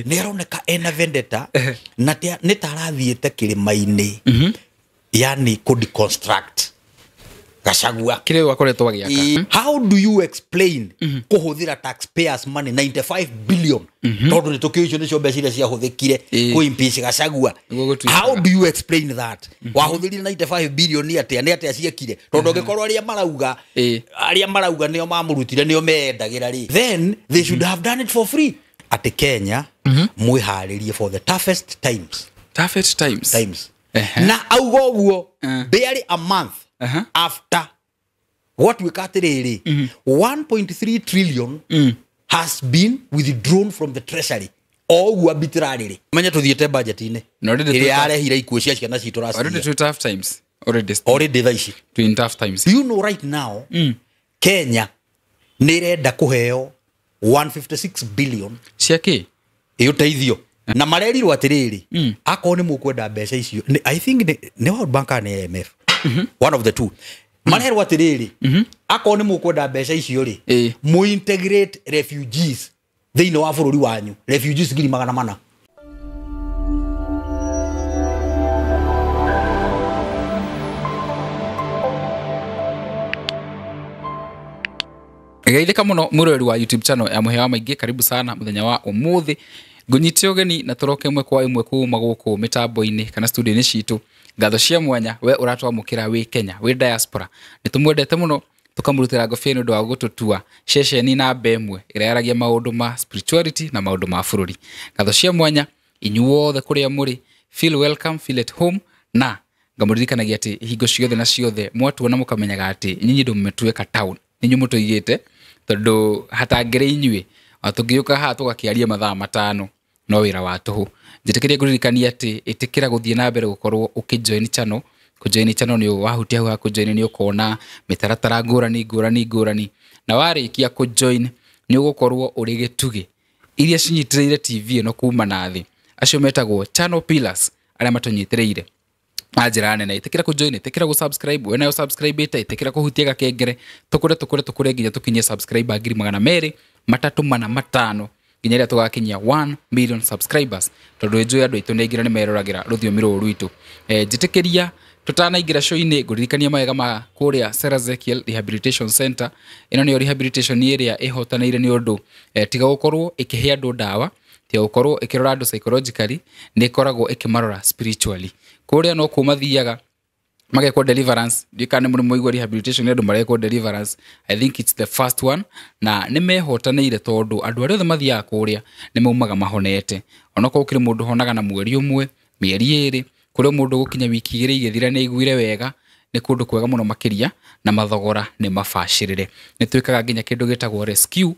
Nä aroneka ena vendetta na nä ta arathiä te kä rä ma-inä, yani kå deconstruct Gachagua. Kĩrĩa ũyũ akoretwo agĩaka. How do you explain kũhũthĩra taxpayers money 95 billion, tondũ nĩ tũkĩũĩ icio nĩcio mbeca iria ciahũthĩkire kũ impeach Gachagua? Nĩguo gũtuĩkaga. How do you explain that? Wahũthĩrire 95 billion atĩa? Nĩ atĩa ciekire? Tondũ angĩkorwo arĩa marauga arĩa marauga nĩo mamũrutire, nĩo meendagĩra rĩ, then they should have done it for free. Atĩ Kenya mwĩharĩrie for the toughest times. Toughest times. Times. Na auga ũguo barely a month after gwatuĩka atĩrĩrĩ, 1.3 trillion has been withdrawn from the treasury o ũguo arbitrarily. Menye tũthiĩte budget-inĩ Na already ĩrĩa yarehire ikuũ cia ciana citũ last Already year. two tough times. Already Already thaa ici. Two in tough times. Do you know right now Kenya nĩ ĩrenda kũheo 156 billion Cia kĩ? ĩũteithio, na marerirwo atĩrĩrĩ, akorwo nĩ mũkwenda mbeca icio I think nĩ World Bank kana nĩ IMF, one of the two. Marerwo atĩrĩrĩ, akorwo nĩ mũkwenda mbeca icio rĩ, mũ integrate refugees thĩinĩ wa bũrũri wanyu, refugees 400,000. Geithĩka mũno mwĩroreri wa YouTube channel ya Mũhĩa wa Maingĩ, karibu sana mũthenya wa ũmũthĩ. Ngũnyite ũgeni na tũroke ĩmwe kwa ĩmwe kuma gũkũ mĩtambo-inĩ kana studio-inĩ citũ. Ngatho cia mwanya we ũratwamũkĩra wĩ Kenya, wĩ diaspora. Nĩ tũmwendete mũno, tũkamũrutĩra ngobia nĩ ũndũ wa gũtũtua ceceni namba ĩmwe ĩrĩa yaragia maũndũ ma spirituality na maũndũ ma bũrũri. Ngatho cia mwanya inyuothe kũrĩa mũrĩ, feel welcome, feel at home, na ngamũririkanagia atĩ hingo ciothe na ciothe mwatuona mũkamenyaga atĩ nyinyi ndũ mmetuweka town, nĩ inyuĩ mũtũigĩte, tondũ hatangĩrĩ inyuĩ ona tũngĩũka haha tũgakĩaria mathaa 5 no wĩra wa tũhũ. Njĩtĩkĩrie ngũririkanie atĩ ĩtĩkĩra gũthiĩ na mbere gũkorwo ũkĩjoin channel. Kũjoin channel nĩ wahutia hau ha kũjoin nĩ ũkona mĩtaratara ngũrani ngũrani ngũrani, na warĩkia kũjoin nĩ ũgũkorwo ũrĩ gĩtugĩ iria cinyitĩrĩire TV ĩno kuma na thĩ, acio metagwo channel pillars arĩa matũnyitĩrĩire na njĩra nene. Ĩtĩkĩra kũjoin, ĩtĩkĩra gũ-subscribe, we nayo subscribe ĩte, ĩtĩkĩra kũhutia gakengere, tũkũre tũkũre tũkũre nginya tũkinyie subscriber ngiri magana merĩ matatũ mana matano, nginya rĩrĩa tũgakinyia 1 million subscribers, tondũ njũĩ andũ aitũ nĩ aingĩ na nĩ meroragĩra rũthiomi rũrũ rwitũ. Njĩtĩkĩria tũtanaingĩra show-inĩ ngũririkania mawega ma kũrĩa Sarah Ezekiel Rehabilitation Center. Ĩno nĩyo rehabilitation ĩrĩa ĩhotanĩire nĩ ũndũ, tiga gũkorwo ĩkĩhe andũ ndawa, tiga gũkorwo ĩkĩrora andũ psychologically, nĩ ĩkoragwo ĩkĩmarora spiritually. Kũrĩa no kuo mathiaga magekwo deliverance. Ndiũĩ kana nĩ mũrĩ mwaigua rehabilitation andũ marekwo deliverance. I think it's the first one, na nĩ mehotanĩire tondũ andũ arĩa othe mathiaga kũrĩa nĩ maumaga mahonete. Onokorwo gũkĩrĩ mũndũ ũhonaga na mweri ũmwe, mĩeri ĩrĩ, kũrĩ mũndũ gũkinya wiki igĩrĩ igĩthira nĩ aiguire wega. Nĩ kũndũ kwega mũno makĩria, na mathogora nĩ mabacĩrĩre. Nĩ twĩkaga nginya kĩndũ gĩtagwo rescue,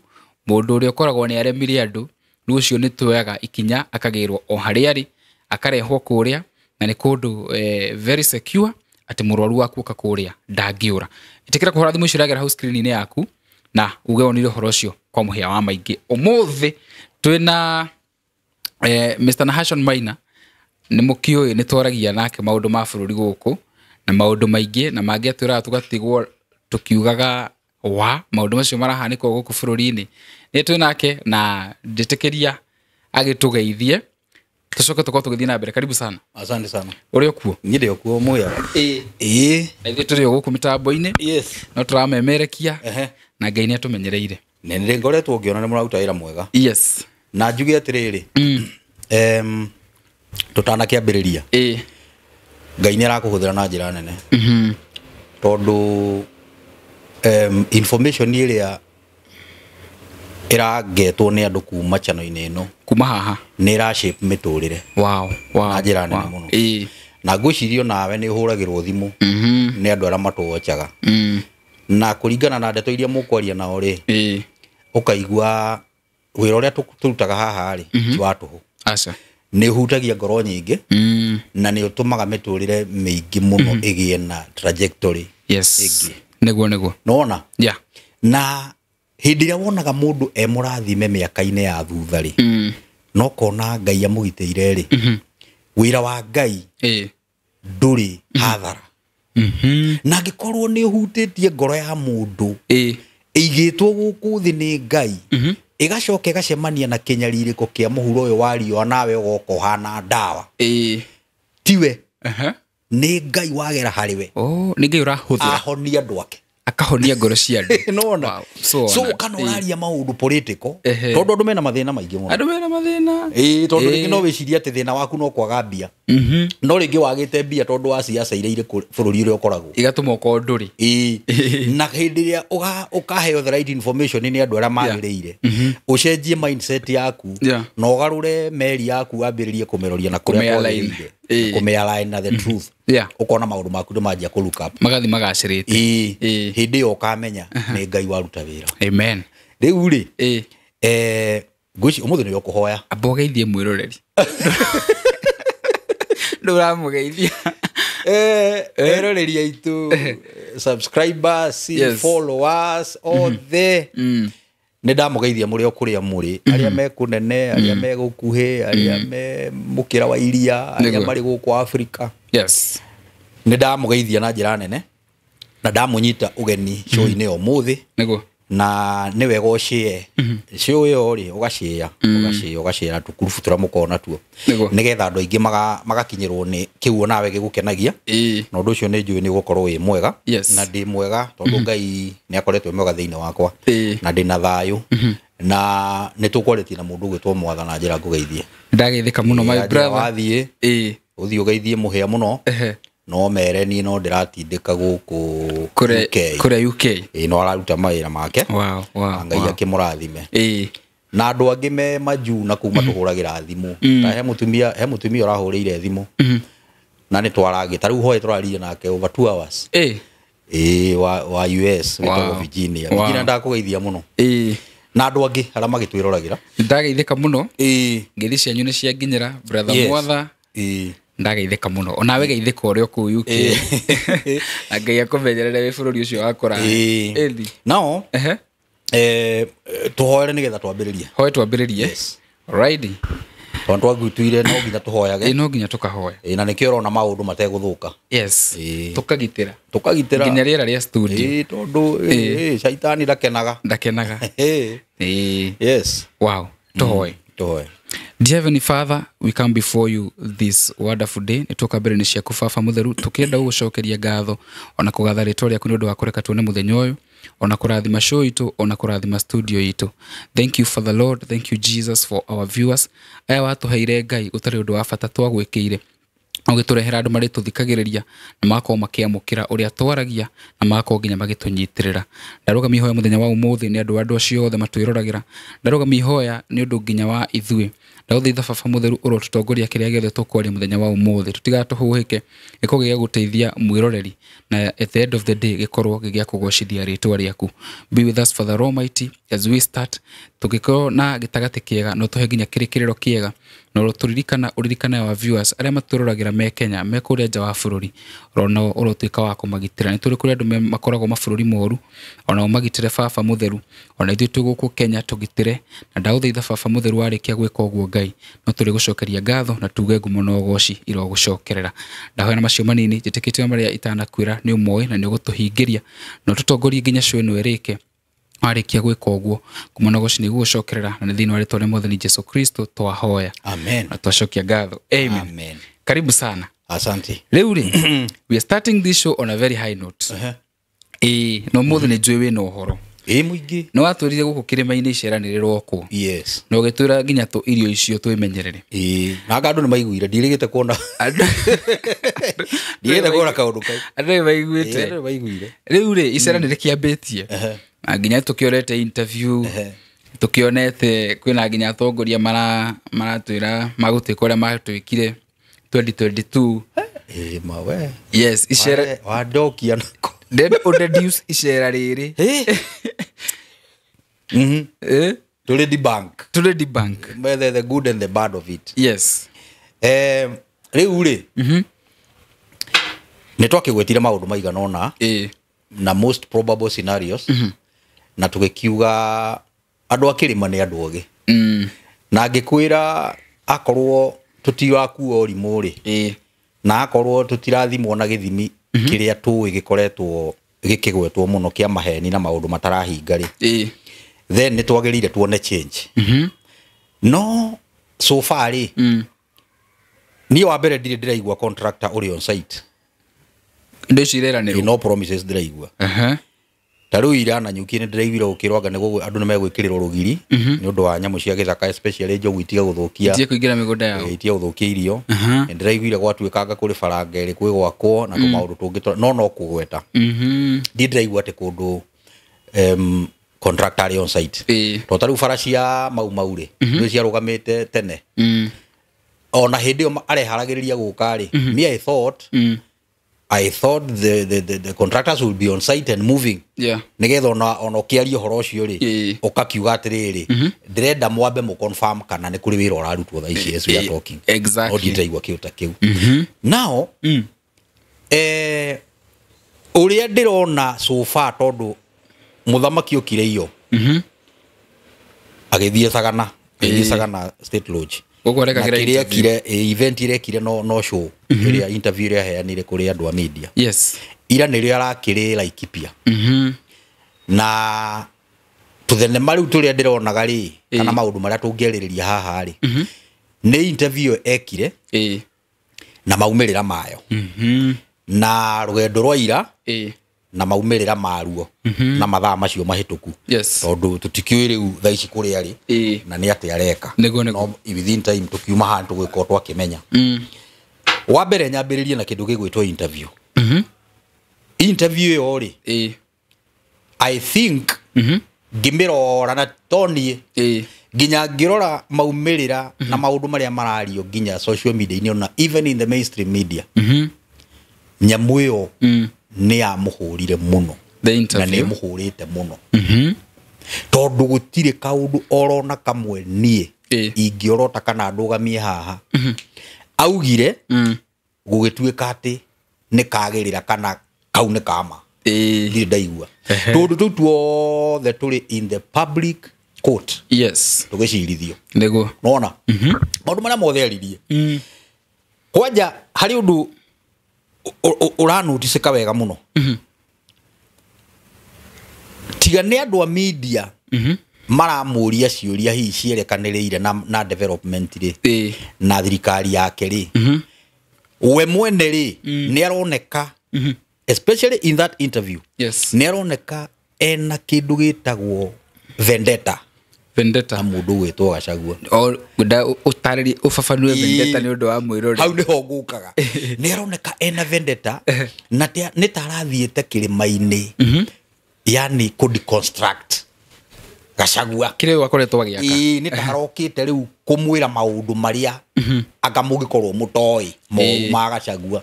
mũndũ ũrĩa ũkoragwo nĩ aremire andũ, rĩu ũcio nĩ tuoyaga ikinya akagĩrwo o harĩa arĩ, akarehwo kũrĩa, na nĩ kũndũ very secure atĩ mũrwaru waku oka kũrĩa ndangĩũra. Ĩtĩkĩra kũhũra thimũ icio ĩragera hau screen-inĩ yaku na uge wonire ũhoro ũcio kwa Mũhĩa wa Maingĩ. Ũmũthĩ twĩna Mr. Nahashon Maina, nĩ mũkĩũĩ nĩ twaragia nake maũndũ ma bũrũri gũkũ na maũndũ maingĩ, na mangĩ atwĩraga tũgatigwo tũkiugaga wa maũndũ macio marahanĩka gũkũ bũrũri-inĩ. Nĩ twĩ nake na njĩtĩkĩria agĩtũgeithie tũcoke tũkorwo tũgĩthiĩ na mbere. Karibu sana. Asante sana. Ũrĩ o kuo? Niĩ ndĩ o kuo Mũhĩa. Ĩĩ. Na ithuĩ tũrĩ o gũkũ mĩtambo-inĩ. Yes. No tũramemerekia. Na Ngai nĩ atũmenyereire. Na nĩ ngoretwo ngĩona nĩ mũraruta wĩra mwega. Yes. Na njuge atĩrĩrĩ, tũtanakĩambĩrĩria. Ngai nĩ arakũhũthĩra na njĩra nene. Tondũ information ĩrĩa ĩrangetwo nĩ andũ kuma channel-inĩ ĩno, Kuma haha, nĩ ĩra shape mĩtũrĩre. Wow, wow, Na njĩra nene wow. mũno. Na ngwĩciria onawe nĩ ũhũragĩrwo thimũ nĩ andũ arĩa matũwochaga. Na kũringana na ndeto iria mũkwaria nao rĩ, ũkaigua wĩra ũrĩa tũrutaga haha rĩ, ti wa tũhũ. Aca. Nĩ ũhutagia ngoro nyingĩ, na nĩ ũtũmaga mĩtũrĩre mĩingĩ mũno ĩgĩe na trajectory Yes. ĩngĩ. Nĩguo, nĩguo. Nĩwona? Yeah. Na hĩndĩ ĩrĩa wonaga mũndũ e mũrathime mĩaka-inĩ ya thutha rĩ, no kona Ngai amũgitĩire rĩ, wĩra wa Ngai ndũrĩ hathara. Na angĩkorwo nĩ ũhutĩtie ngoro ya mũndũ ĩigĩtwo gũkũ thĩ nĩ Ngai, Ĩgacoka ĩgacemania na kĩnyarirĩko kĩa mũhuro ũyũ wa riũa, nawe ũgoka ũhana ndawa. Tiwe. Nĩ Ngai wagera harĩ we. Oh, nĩ Ngai ũrahũthĩra. Ahonia andũ ake. Akahonia ngoro cia andũ. Nona. Wow. So, so honored. kana ũraria maũndũ political, Ehe. tondũ andũ mena mathĩna maingĩ mũno. Andũ mena mathĩna. Ĩĩ, tondũ rĩngĩ no wĩcirie atĩ thĩna waku no kwaga mbia. No rĩngĩ wagĩte mbia tondũ wa siasa iria irĩ bũrũri ũrĩa ũkoragwo. Igatũma ũkorwo ndũrĩ. Ĩĩ. Na hĩndĩ ĩrĩa ũkaheo the right information nĩ andũ arĩa magĩrĩire, ũcenjie mindset yaku, Yeah. na ũgarũre meri yaku wambĩrĩrie kũmĩroria na kũrĩa Kũmĩ-align. kwagĩrĩire. Ĩĩ. Kũmĩ-align na the truth. Yeah. Ũkona maũndũ maku nĩ manjia kũ look up. Magathi magacĩrĩte. Ĩĩ. Ĩĩ. Hĩndĩ ĩyo ũkamenya nĩ Ngai waruta wĩra. Amen. Rĩu rĩ, Ĩĩ. ngwĩciria ũmũthĩ nĩwe ũkũhoya. Amba ũgeithie mwĩroreri. Ndũramũgeithia. Eroreri aitũ, subscribers, Yes. followers, othe, nĩ ndamũgeithia mũrĩ o kũrĩa mũrĩ, arĩa me kũnene, arĩa me gũkuhĩ, arĩa me mũkĩra wa iria, arĩa Nĩguo. marĩ gũkũ Afrika. Yes. Nĩ ndamũgeithia na njĩra nene na ndamũnyita ũgeni show-inĩ ya ũmũthĩ. Nĩguo. Na nĩ wega ũshare show ĩyo rĩ, ũgashare, ũgashare, ũgashare na tũkurubu tũrĩa mũkoragwo natuo, Nĩguo. nĩgetha andũ aingĩ magakinyĩrwo nĩ kĩu onawe gĩgũkenagia. Ĩĩ. Na ũndũ ũcio nĩ njũĩ nĩ ũgũkorwo wĩ mwega. Yes. Na ndĩ mwega tondũ Ngai nĩ akoretwo e mwega thĩinĩ wakwa. Ĩĩ. Na ndĩ na thayũ. Na nĩ tũkwarĩtie na mũndũ ũgwĩtwo Mwatha na njĩra ngũgeithie. Ndageithĩka mũno, my Ĩĩ, brother. wathiĩ Ĩĩ. ũthiĩ ũgeithie mũhĩa mũno. Ehe. No mere niĩ no ndĩratindĩka gũkũ Kũrĩa UK. kũrĩa UK. Ĩĩ, no araruta mawĩra make. Wow, wow. Na Ngai wow. akĩmũrathime. Ĩĩ. Na andũ angĩ me majuu na kũu matũhũragĩra thimũ. Ta he mũtumia ũrahũrĩire thimũ. Na nĩ twaragĩ ta rĩu hoe tũraririe nake over 2 hours. Ĩĩ. Ĩĩ, wa US wĩtagwo Wow. Virginia. Wow. Virginia ndakũgeithia mũno. Ĩĩ. Na andũ angĩ arĩa magĩtwĩroragĩra. Ndageithĩka mũno. Ĩĩ. Ngeithi cianyu nĩ cianginyĩra, brother Yes. Mwatha. Ĩĩ. Ndageithĩka mũno. Onawe geithĩka ũrĩa kũu UK. Na Ngai akũmenyerere wĩ bũrũri ũcio wa kũraya. Ĩĩ. Ĩthi. Nao Ehe. tũhoere nĩgetha twambĩrĩrie. Hoe twambĩrĩrie. Yes. Alrighty. Tondũ twagwĩtuire no nginya tũhoyage. Ĩĩ, no nginya tũkahoya. Ĩĩ, na nĩkĩo ũrona maũndũ mategũthũka. Yes. Ĩĩ. Tũkagitĩra. Tũkagitĩra. Nginya rĩera rĩa studio. Ĩĩ, tondũ ĩĩ, caitani ndakenaga. Ndakenaga. Ĩĩ. Ĩĩ. Yes. Wow. Tũhoe. Tũhoe. Dear Heavenly Father, we come before you this wonderful day. Nĩ twoka mbere nĩ ciaku Baba Mũtheru, tũkĩenda gũgũcokeria ngatho ona kũgatha rĩtwa rĩaku nĩ ũndũ wa kũreka tuone mũthenya ũyũ, ona kũrathima show itũ, ona kũrathima studio itũ. Thank you for the Lord, thank you Jesus for our viewers. Aya watũheire Ngai gũtarĩ ũndũ wa bata twagwĩkĩire, ũgĩtũrehera andũ marĩ tũthikagĩrĩria na magakorwo makĩamũkĩra ũrĩa twaragia na magakorwo nginya magĩtũnyitĩrĩra. Ndarũgamia ihoya mũthenya wa ũmũthĩ nĩ andũ andũ acio othe matwĩroragĩra. Ndarũgamia ihoya nĩ ũndũ nginya wa ithuĩ. Ndagũthaitha Baba Mũtheru ũrotũtongoria kĩrĩa gĩothe tũkwaria mũthenya wa ũmũthĩ, tũtigatũhũhĩke, gĩkorwo gĩa gũteithia mwĩroreri na at the end of the day gĩkorwo gĩgĩa kũgocithia rĩtwa rĩaku. Be with us Father Almighty as we start. Tũngĩkorwo na gĩtagatĩ kĩega no tũhe nginya kĩrĩkĩrĩro kĩega, na ũrotũririkana, ũririkane our viewers arĩa matwĩroragĩra me Kenya, me kũrĩa nja wa bũrũri, onao ũrotuĩka wa kũmagitĩra. Nĩ tũrĩ kũrĩ andũ makoragwo mabũrũri moru, onao magitĩre Baba Mũtheru, ona ithuĩ twĩ gũkũ Kenya tũgitĩre. Na ndagũthaitha Baba Mũtheru warĩkia gwĩka ũguo Ngai, no tũrĩgũcokeria ngatho na tuge ngumo na ũgoci irogũcokerera. Ndahoya na macio manini, njĩtĩkĩtie marĩa itanakwĩra nĩ ũmoĩ na nĩ ũgũtũhingĩria, na ũtũtongorie nginya show ĩno ĩrĩke. Warĩkia gwĩka ũguo, ngumo na ũgoci nĩ igũgũcokerera, na nĩ thĩinĩ wa rĩtwa rĩa Mwathani Jesu Kristo twahoya. Amen. Na twacokia ngatho. Amen. Amen. Karibu sana. Asante. Rĩu rĩ, we are starting this show on a very high note. Ĩĩ, na ũmũthĩ nĩ njũĩ wĩna ũhoro. Ĩĩ, mũingĩ. Nĩ watwĩrire gũkũ kĩrĩma-inĩ icera nĩ rĩrokwo. Yes. Na ũgĩtwĩra nginya tũ irio icio twĩmenyerere. Ĩĩ, na anga andũ nĩ maiguire, ndirĩgĩte kuona. Ndirĩgĩte kuona kaũndũ kau. Andũ nĩ maiguĩte. Ĩĩ, andũ nĩ maiguire. Rĩu rĩ, icera nĩ rĩkĩambĩtie. Na nginya tũkĩorete interview, tũkĩonete kwĩna nginya atongoria maratwĩra magũtuĩka ũrĩa matwĩkire 2022. Ĩĩ, mawe. Yes, icera Wandokia nako. Ndĩrenda ũdeduce icera rĩrĩ. Ĩĩ. Eh? Tũrĩ debunk. Tũrĩ debunk. The good and the bad of it. Yes. Rĩu rĩ, nĩ twakĩgwetire maũndũ maigana ũna na most probable scenarios, na tũgĩkiuga andũ a kĩrĩma nĩ andũ ogĩ. Na ngĩkwĩra akorwo tũtirakua ũrimũ rĩ, na akorwo tũtirathimwo na gĩthimi kĩrĩa tũĩ gĩkoretwo gĩkĩgwetwo mũno kĩa maheni na maũndũ matarahinga rĩ, Then nĩ twagĩrĩire tuone change. No so far rĩ, niĩ wa mbere ndirĩ ndĩraigua contractor ũrĩ on site. Indo ici ireranĩrwo. No promises ndĩraigua. Ta rĩu ira Nanyuki nĩ ndĩraiguire gũkĩrwo anga nĩ andũ nĩ megwĩkĩrĩrwo rũgiri nĩ ũndũ wa nyamũ cia gĩthaka, especially njogu itige gũthũkia, itige kũingĩra mĩgũnda yao, itige gũthũkia irio. Nĩ ndĩraiguire gwatuĩkanga kũrĩ baranga ĩrĩ kwĩ gwakwo na tũmaũndũ tũngĩ, no kũgweta. Ndirĩ ndĩraigua atĩ kũndũ contractor arĩ on site. To ta rĩu bara cia Mau Mau rĩ, nĩ ciarũgamĩte tene. Ona hĩndĩ ĩyo areharagĩrĩria gũka rĩ, me I thought the contractors will be on site and moving. Nigetha ona ũkĩaria ũhoro ũcio rĩ, ũkakiuga atĩrĩrĩ, ndĩrenda mwambe mũ confirm kana nĩ kũrĩ wĩra ũrarutwo thaa ici as we are talking. Exactly. No ndiraigua kĩu ta kĩu. Now, ũrĩa ndĩrona so far, tondũ mũthamaki okire iyo agĩthiĩ Sagana, agĩthiĩ Sagana State Lodge. Gũkũ arekagĩra kĩrĩa ekire, event ĩrĩa ekire no show, ĩrĩa interview ĩrĩa aheanire kũrĩ andũ a media. Yes. Ira nĩrĩo arakĩrĩ Laikipia. Na tũthenema rĩu tũrĩa ndĩronaga rĩ, kana maũndũ marĩa tũngĩarĩrĩria haha rĩ, nĩ interview ekire na maumĩrĩra mayo. Na rũgendo rwa ira na maumĩrĩra maruo na mathaa macio mahĩtũku. Yes. Tondũ tũtikĩũĩ rĩu thaa ici kũrĩa arĩ na nĩ atĩa areka. Nĩguo. No within time tũkiuma haha tũgũgĩkorwo twakĩmenya. Wa mbere nyambĩrĩrie na kĩndũ gĩgwĩtwo interview. Interview ĩyo rĩ, I think ngĩmĩrora na toniĩ nginya ngĩrora maumĩrĩra na maũndũ marĩa marario nginya social media-inĩ ona even in the mainstream media, nyamũ ĩyo nĩ yamũhũrire mũno. The Na interview. nĩ ĩmũhũrĩte mũno. Tondũ gũtirĩ kaũndũ orona kamwe niĩ ingĩorota kana ndũgamie haha. Augire gũgĩtuĩka atĩ nĩ kagĩrĩra kana kau nĩ kama. Ndirĩ ndaigua. Tondũ tũu tuothe tũrĩ in the public court. Yes. Tũgĩcirithio. Nĩguo. Nona? Maũndũ marĩa mothe aririe. Kwanja harĩ ũndũ ũranoticĩka wega mũno. Tiga nĩ andũ a media maramũria ciũria hihi cierekanĩrĩire na development rĩ, na thirikari yake rĩ, we mwene rĩ, nĩ aroneka, especially in that interview, Yes. nĩ aroneka ena kĩndũ gĩtagwo vendetta. Vendetta. Na mũndũ ũgwĩtwo Gachagua. Ũtarĩrie, ũbabanue vendetta nĩ ũndũ wa mwĩrore. Hau nĩho ngũkaga. Nĩ aroneka ena vendetta na nĩ ta arathiĩte kĩrĩma-inĩ, yani kũ deconstruct Gachagua. Kĩrĩa ũyũ akoretwo agĩaka. Nĩ ta arokĩte rĩu kũmwĩra maũndũ marĩa anga mũngĩkorwo mũtoĩ moru ma Gachagua,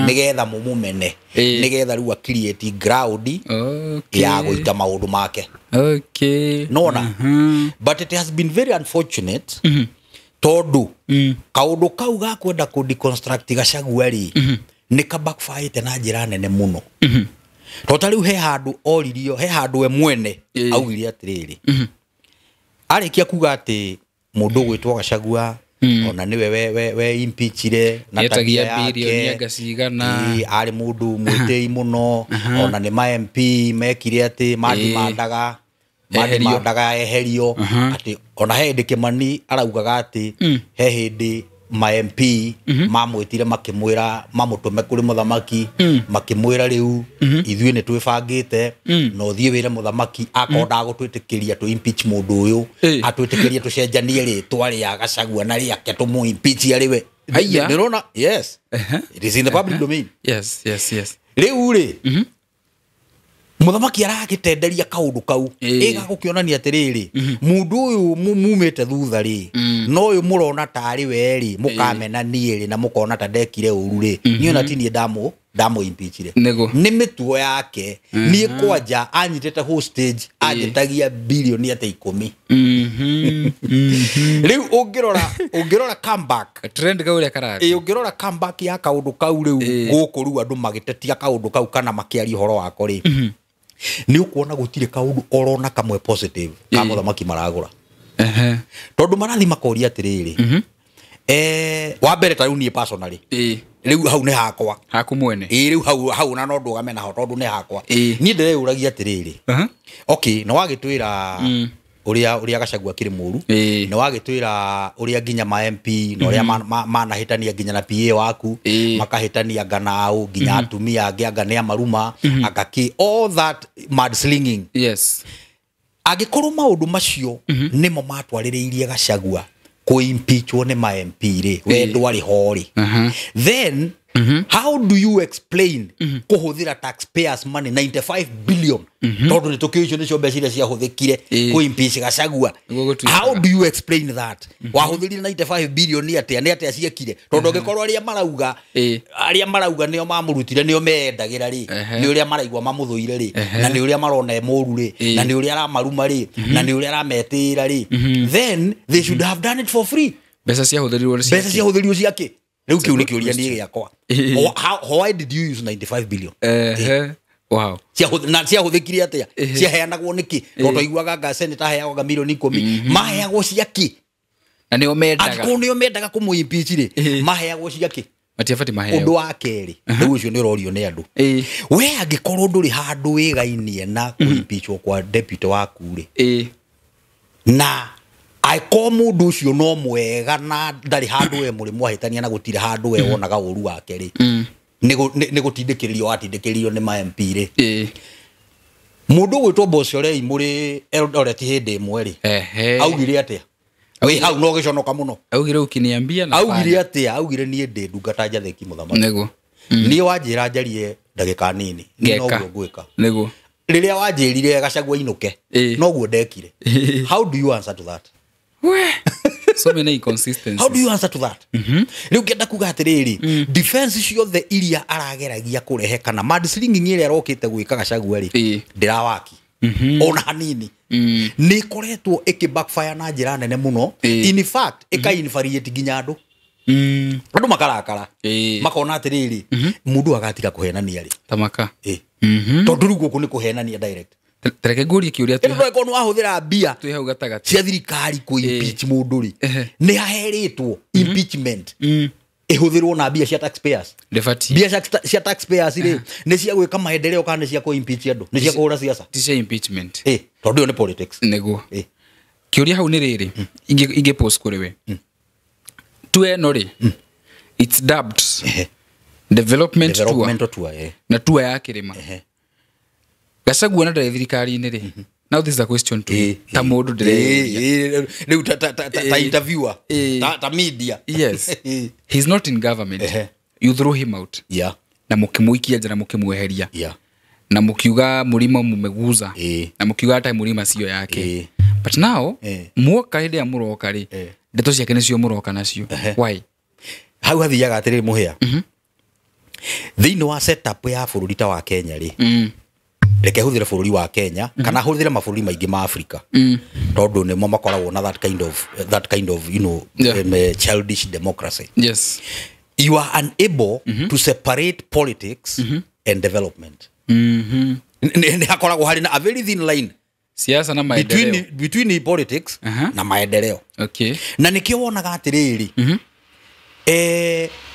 nĩgetha mũmũmene, nĩgetha rĩu a create ground ya gũita maũndũ make. Nona? But it has been very unfortunate tondũ kaũndũ kau ga kwenda kũ deconstruct Gachagua rĩ, nĩ ka backfire na njĩra nene mũno. Tondũ ta rĩu he handũ oririo, he handũ we mwene augire atĩrĩrĩ, arĩkia kuga atĩ mũndũ ũgwĩtwo Gachagua ona nĩwe we impeachire na Nĩetagia tabia yake. birioni anga cigana. Arĩ mũndũ mwĩtĩi mũno, ona nĩ ma MP mekire atĩ mandimandaga eherio, atĩ ona he hĩndĩ Kĩmani araugaga atĩ he hĩndĩ ma MP mamwĩtire makĩmwĩra mamũtũme kũrĩ mũthamaki, makĩmwĩra rĩu ithuĩ nĩ twĩbangĩte na ũthiĩ wĩre mũthamaki akorwo ndagũtwĩtĩkĩria tũ impeach mũndũ ũyũ, atwĩtĩkĩrie tũcenjanie rĩtwa rĩa Gachagua na rĩake tũmũ impeach arĩ we. Aya. Nĩũrona? Yes. It is in the public domain. Yes, yes, yes. Rĩu rĩ, mũthamaki aragĩtenderia kaũndũ kau ĩgagũkĩonania atĩrĩrĩ, mũndũ ũyũ mumĩte thutha rĩ, no ũyũ mũrona tarĩ we rĩ, mũkamena niĩ rĩ, na mũkona ta ndekire ũru rĩ, niĩ ona ti niĩ ndamũ impeachire. Nĩguo. Nĩ mĩtugo yake. Niĩ kwanja anyitĩte hostage, anjĩtagia birioni atĩ 10. Rĩu ũngĩrora comeback. Trend kau ũrĩa karathiĩ. Ũngĩrora comeback ya kaũndũ kau rĩu, gũkũ rĩu andũ magĩtetia kaũndũ kau kana makĩaria ũhoro wako rĩ, nĩ ũkuona gũtirĩ kaũndũ orona kamwe positive ka mũthamaki maragũra. Tondũ marathiĩ makoria atĩrĩrĩ, Wa mbere ta rĩu niĩ personally, rĩu hau nĩ hakwa. Haku mwene. Ĩ, rĩu hau na no ndũgame naho tondũ nĩ hakwa. Ĩ. Niĩ ndĩreyũragia atĩrĩrĩ, okay, nĩ wagĩtwĩra ũrĩa Gachagua akĩrĩ mũru, nĩ wagĩtwĩra ũrĩa nginya ma MP na ũrĩa manahĩtania nginya na PA waku, makahĩtania anga nao nginya atumia angĩ, anga nĩ amaruma, anga kĩ, all that mudslinging. Yes. Angĩkorwo maũndũ macio nĩmo matwarĩrĩirie Gachagua kũimpeachwo nĩ ma MP rĩ, we ndwarĩ ho rĩ, then how do you explain kũhũthĩra taxpayers money 95 billion, tondũ nĩ tũkĩũĩ icio nĩcio mbeca iria ciahũthĩkire kũimpeach Gachagua? Nĩguo gũtuĩkaga. How do you explain that? Wahũthĩrire 95 billion nĩ atĩa, nĩ atĩa ciekire? Tondũ angĩkorwo arĩa marauga, arĩa marauga nĩo mamũrutire, nĩo meendagĩra rĩ, nĩ ũrĩa maraigua mamũthũire rĩ, na nĩ ũrĩa marona e mũru rĩ, na nĩ ũrĩa aramaruma rĩ, na nĩ ũrĩa arametĩĩra rĩ, then they should have done it for free. Mbeca ciahũthĩrirwo nĩ Mbeca ciake. ciahũthĩrirwo ciake? Rĩu kĩu nĩ kĩũria niĩ gĩakwa. Why did you use 95 billion? Wow. Na ciahũthĩkire atĩa? Ciaheanagwo nĩkĩ? Tondũ twaiguaga anga senator aheagwo anga milioni 10, maheagwo ciakĩ? Na nĩo mendaga. Angĩkorwo nĩo mendaga kũmũ-impeach rĩ, maheagwo ciakĩ? Matiabati maheo. Ũndũ wa kerĩ, rĩu ũcio nĩ ũrorio nĩ andũ, we angĩkorwo ndũrĩ handũ wĩgainie na kũimpeachwo kwa deputy waku rĩ, na angĩkorwo mũndũ ũcio no mwega na ndarĩ handũ we mũrĩ mwahĩtania na gũtirĩ handũ we wonaga ũru wake rĩ, nĩ gũtindĩkĩrĩrio watindĩkĩrĩrio nĩ ma MP rĩ, mũndũ ũgwĩtwo Mboco Rei mũrĩ Eldoret hĩndĩ ĩmwe rĩ, augire atĩa? Wĩ hau no gĩconoka mũno. Augire ukiniambia na Augire atĩa? Augire niĩ ndĩ ndungata njathĩki mũthamaki. Nĩguo. Niĩ wanjĩra njarie ndagĩka nini, niĩ Ngeka. noguo ngwĩka. Nĩguo. Rĩrĩa wanjĩrire Gachagua inũke, noguo ndekire. How do you answer to that? We. So many inconsistencies. How do you answer to that? Rĩu ngĩenda kuga atĩrĩrĩ, defense ciothe iria arageragia kũrehe kana mudslinging ĩrĩa arokĩte gwĩka Gachagua rĩ, ndĩrawaki ona hanini. Nĩ ĩkoretwo ĩkĩ backfire na njĩra nene mũno. In fact, ĩka infuriate nginya andũ, andũ makarakara, makona atĩrĩrĩ, mũndũ agatiga kũhenania rĩ. Tamaka. Tondũ rĩu gũkũ nĩ kũhenania direct. Tareke ngũrie kĩũria Ĩno ndũgĩkorwo nĩ wahũthĩra mbia twĩ hau gatagatĩ. cia thirikari kũ impeach mũndũ rĩ, nĩ haherĩtwo impeachment ĩhũthĩrwo na mbia cia taxpayers? Ndĩbatiĩ. Mbia cia taxpayers rĩ, nĩ cia gwĩka maendeleo kana nĩ cia kũ impeach andũ, nĩ cia kũhũra siasa? Ti cia impeachment. Tondũ ĩyo nĩ politics. Nĩguo. Kĩũria hau nĩ rĩrĩ, ingĩ post kũrĩ we. Tour ĩno rĩ, it's dubbed development tour. Developmental tour. Na tour ya kĩrĩma. Gachagua na ndarĩ thirikari-inĩ rĩ. Now this is a question to you. Ta mũndũ ndĩreyũria. Rĩu ta interviewer, ta media. Yes. He's not in government. You throw him out. Na mũkĩmũikia nja na mũkĩmweheria. Na mũkiuga mũrima mũmeguza. Na mũkiuga hata mũrima sio yake. But now, muoka hĩndĩ ĩrĩa mũroka rĩ, ndeto ciake nĩcio mũroka nacio. Why? Hau hathiaga atĩrĩrĩ, mũhĩa, thĩinĩ wa setup ya bũrũri ta wa Kenya rĩ, reke hũthĩre bũrũri wa Kenya kana hũthĩre mabũrũri maingĩ ma Afrika, tondũ nĩmo makoragwo na that kind of childish democracy. You are unable to separate politics and development. Nĩ hakoragwo harĩ na a very thin line Siasa na maendeleo. between politics na maendeleo. Na nĩkĩo wonaga atĩrĩrĩ,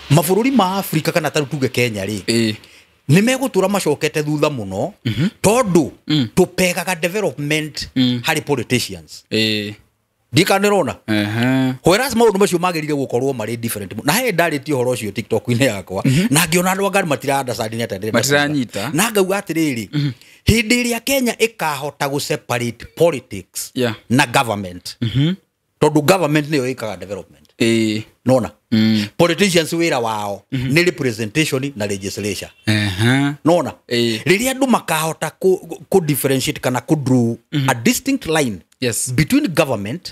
mabũrũri ma Afrika kana tarĩu tuge Kenya rĩ, nĩ megũtũra macokete thutha mũno, tondũ tũpegaga development harĩ politicians. Ndikana nĩrona, whereas maũndũ macio magĩrĩire gũkorwo marĩ different. Na he ndarĩtie ũhoro ũcio TikTok-inĩ yakwa, na ngĩona andũ anga matira understand nĩ atĩa ndĩrenda kuuga. Matiranyita. Na ngauga atĩrĩrĩ, hĩndĩ ĩrĩa Kenya ĩkahota gũ separate politics na government, tondũ government nĩyo ĩkaga development, nona politicians wĩra wao nĩ representation na legislation, nona rĩrĩa andũ makahota kũ differentiate kana kũ draw a distinct line between government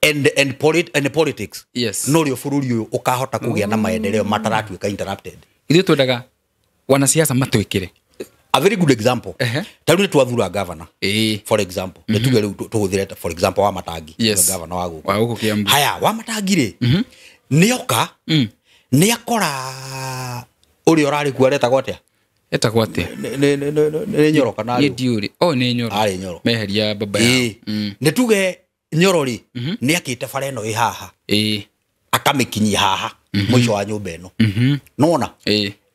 and politics, no rĩo bũrũri ũyũ ũkahota kũgĩa na maendeleo mataratuĩka interrupted. Ithuĩ twendaga wanasiasa matwĩkĩre. A very good example, ta rĩu nĩ twathura governor, for example, nĩ tuge rĩu tũhũthĩre for example wa Matangi, governor wa gũkũ. Wa gũkũ Kiambu. Haya, wa Matangi rĩ, nĩoka nĩ akora ũrĩa ũrarĩ kuo aretagwo atĩa? Etagwo atĩa? Nĩ Nyoro kana Niĩ arĩ ũ? ndiũrĩ. Oh, nĩ Nyoro. Arĩ Nyoro. Meheria baba yao. Nĩ tuge Nyoro rĩ, nĩ akĩte bara ĩno ĩ haha. Akamĩkinyia haha mũico wa nyũmba ĩno. Nona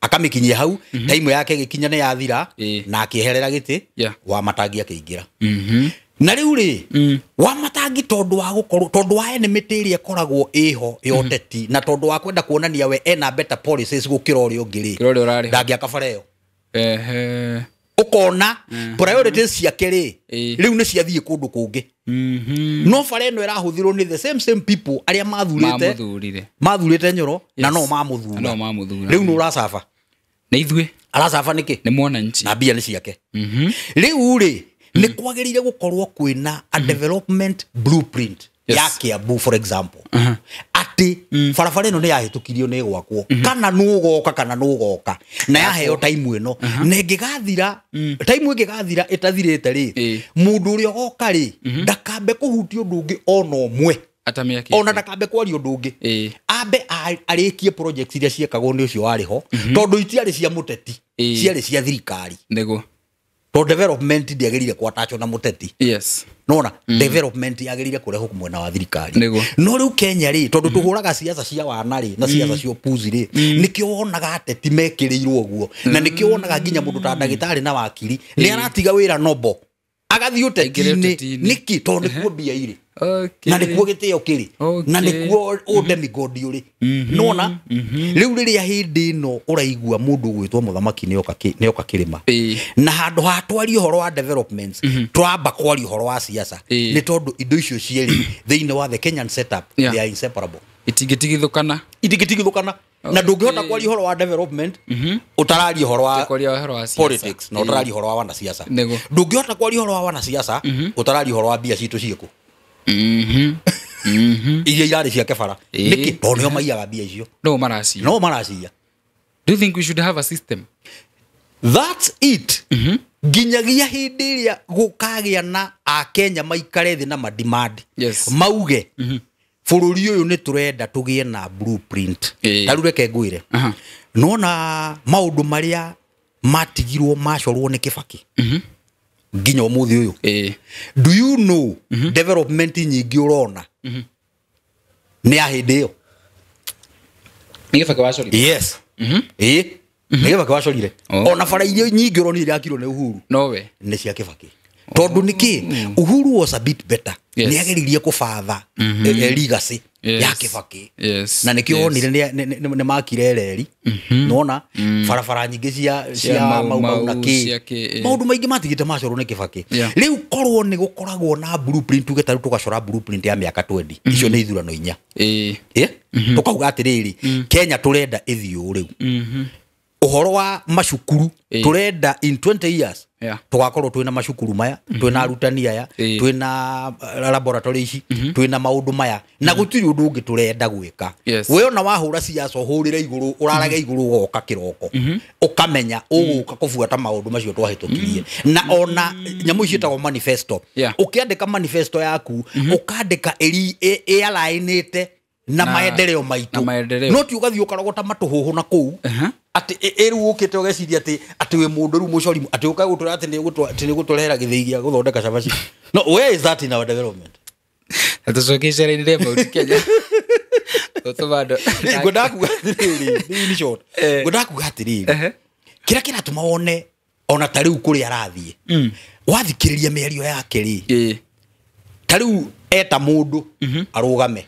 akamĩkinyia hau, taimu yake ĩgĩkinya nĩ yathira, na akĩeherera gĩtĩ. Wa Matangi akĩingĩra. Na rĩu rĩ, wa Matangi, tondũ wa gũkorwo, tondũ wa ene mĩtĩ ĩrĩa ĩkoragwo ĩho ya ũteti, na tondũ wa kwenda kuonania we ena better policies gũkĩra ũrĩa ũngĩ rĩ, Kĩra ũrĩa ũrarĩ ho. ndangĩaka bara ĩyo. Ũkona priorities ciake rĩ, rĩu nĩ ciathiĩ kũndũ kũngĩ. No bara ĩno ĩrahũthĩrwo nĩ the same same people arĩa mathurĩte Mamuthurire. Mathurĩte Nyoro na no Na mamũthura. no mamuthura. Rĩu nĩ ũracaba. Nĩ ithuĩ. Aracaba nĩkĩ? Nĩ mwananchi. Na mbia nĩ ciake. Rĩu rĩ, nĩ kwagĩrĩire gũkorwo kwĩna a development blueprint ya Kiambu, for example, atĩ barabara ĩno nĩ yahĩtũkirio, nĩ ĩgwakwo, kana nũgoka, kana nũgoka na yaheo taimu ĩno, na ĩngĩgathira taimu, ĩngĩgathira ĩtathirĩte rĩ, mũndũ ũrĩa ũgoka rĩ, ndakambe kũhutia ũndũ ũngĩ ona ũmwe. Atamĩakĩte. Ona ndakambe kwaria ũndũ ũngĩ. Ambe arĩkie projects iria ciekagwo nĩ ũcio warĩ ho, tondũ itiarĩ cia mũteti, ciarĩ cia thirikari. Tondũ development ndĩagĩrĩire kwatachwo na mũteti. Nona development yagĩrĩire kũrehwo mwena wa thirikari. No rĩu Kenya rĩ, tondũ tũhũraga siasa cia wana rĩ, na siasa cia ũpuzi rĩ, nĩkĩo wonaga ateti mekĩrĩirwo ũguo, na nĩkĩo wonaga nginya mũndũ ta ndagĩtarĩ na wakiri nĩ aratiga wĩra nobo, agathiĩ Aingĩre ũteti-inĩ. ũteti-inĩ. Nĩkĩ? Tondũ nĩkuo mbia irĩ, na nĩkuo gĩtĩo kĩrĩ, na nĩkuo ũdemigodi ũrĩ. Nona rĩu rĩrĩa hĩndĩ ĩno ũraigua mũndũ ũgwĩtwo mũthamaki nĩoka kĩrĩma, na handũ ha twarie ũhoro wa developments, twamba kwaria ũhoro wa siasa, nĩ tondũ indo icio cierĩ thĩinĩ wa the Kenyan setup, they are inseparable. Itingĩtigithũkana. Itingĩtigithũkana, na ndũngĩhota kwaria ũhoro wa development ũtararia ũhoro wa Kwaria ũhoro wa siasa. politics, na ũtararia ũhoro wa wanasiasa. Ndũngĩhota kwaria ũhoro wa wanasiasa ũtararia ũhoro wa mbia citũ ciĩkũ, iria irarĩ ciake bara. Nĩkĩ? Tondũ nĩo maiyaga mbia icio. No maracia. No maraciya. Do you think we should have a system? That's it. Nginyagia hĩndĩ ĩrĩa gũkagĩa na akenya maikare thĩ na mademand, mauge bũrũri ũyũ nĩ tũrenda tũgĩe na blueprint. Ta rĩu reke ngwĩre, nona maũndũ marĩa matigirwo macorwo nĩ Kĩbaki nginya ũmũthĩ ũyũ, do you know development nyingĩ ũrona nĩ ya hĩndĩ ĩyo? Nĩ Kĩbaki wacorire? Yes, ĩĩ, nĩ Kĩbaki wacorire. Ona bara iria nyingĩ ũronire irakirwo nĩ Uhuru Nowe. nĩ cia Kĩbaki. Tondũ nĩkĩ? Uhuru was a bit better. Nĩ ageririe kũbatha legacy ya Kĩbaki, na nĩkĩo wonire nĩ makire reri, nona barabara nyingĩ cia Cia cia Mau Mau na Mau, kĩ, cia kĩ, maũndũ maingĩ matigĩte macorwo nĩ Kĩbaki. Rĩu korwo nĩ gũkoragwo na blueprint, tuge ta rĩu tũgacora blueprint ya mĩaka 20, icio nĩ ithurano 4, tũkauga atĩrĩrĩ, Kenya tũrenda ĩthiĩ ũũ rĩu, ũhoro wa macukuru, tũrenda in 20 years tũgakorwo twĩna macukuru maya, twĩna arutani aya, twĩna laboratory ici, twĩna maũndũ maya, na gũtirĩ ũndũ ũngĩ tũrenda gwĩka. We ona wahũra siasa, ũhũrĩre igũrũ, ũrarage igũrũ, ũgoka kĩroko ũkamenya ũgũka kũbuata maũndũ macio twahĩtũkirie. Na ona nyamũ icio ciĩtagwo manifesto, ũkĩandĩka manifesto yaku, ũkandĩka ĩarainĩte na maendeleo maitũ. Na maendeleo. No ti ũgathiĩ ũkarogota matũhũhũ na kũu, atĩ rĩu ũkĩte ũgeciria atĩ wĩ mũndũ rĩu mũcori, atĩ ũkae gũtwĩra atĩ nĩ ũgũtũrehera gĩthĩi gĩa gũthondeka cabaci. No where is that in our development? Na tũcoke icera-inĩ rĩa Mount Kenya. Tũtũma andũ. Ngwendaga kuga atĩrĩrĩ, in short, ngwendaga kuga atĩrĩrĩ, kĩrĩa kĩratũma wone ona ta rĩu kũrĩa arathiĩ, wathikĩrĩria mĩario yake rĩ, ta rĩu eta mũndũ arũgame,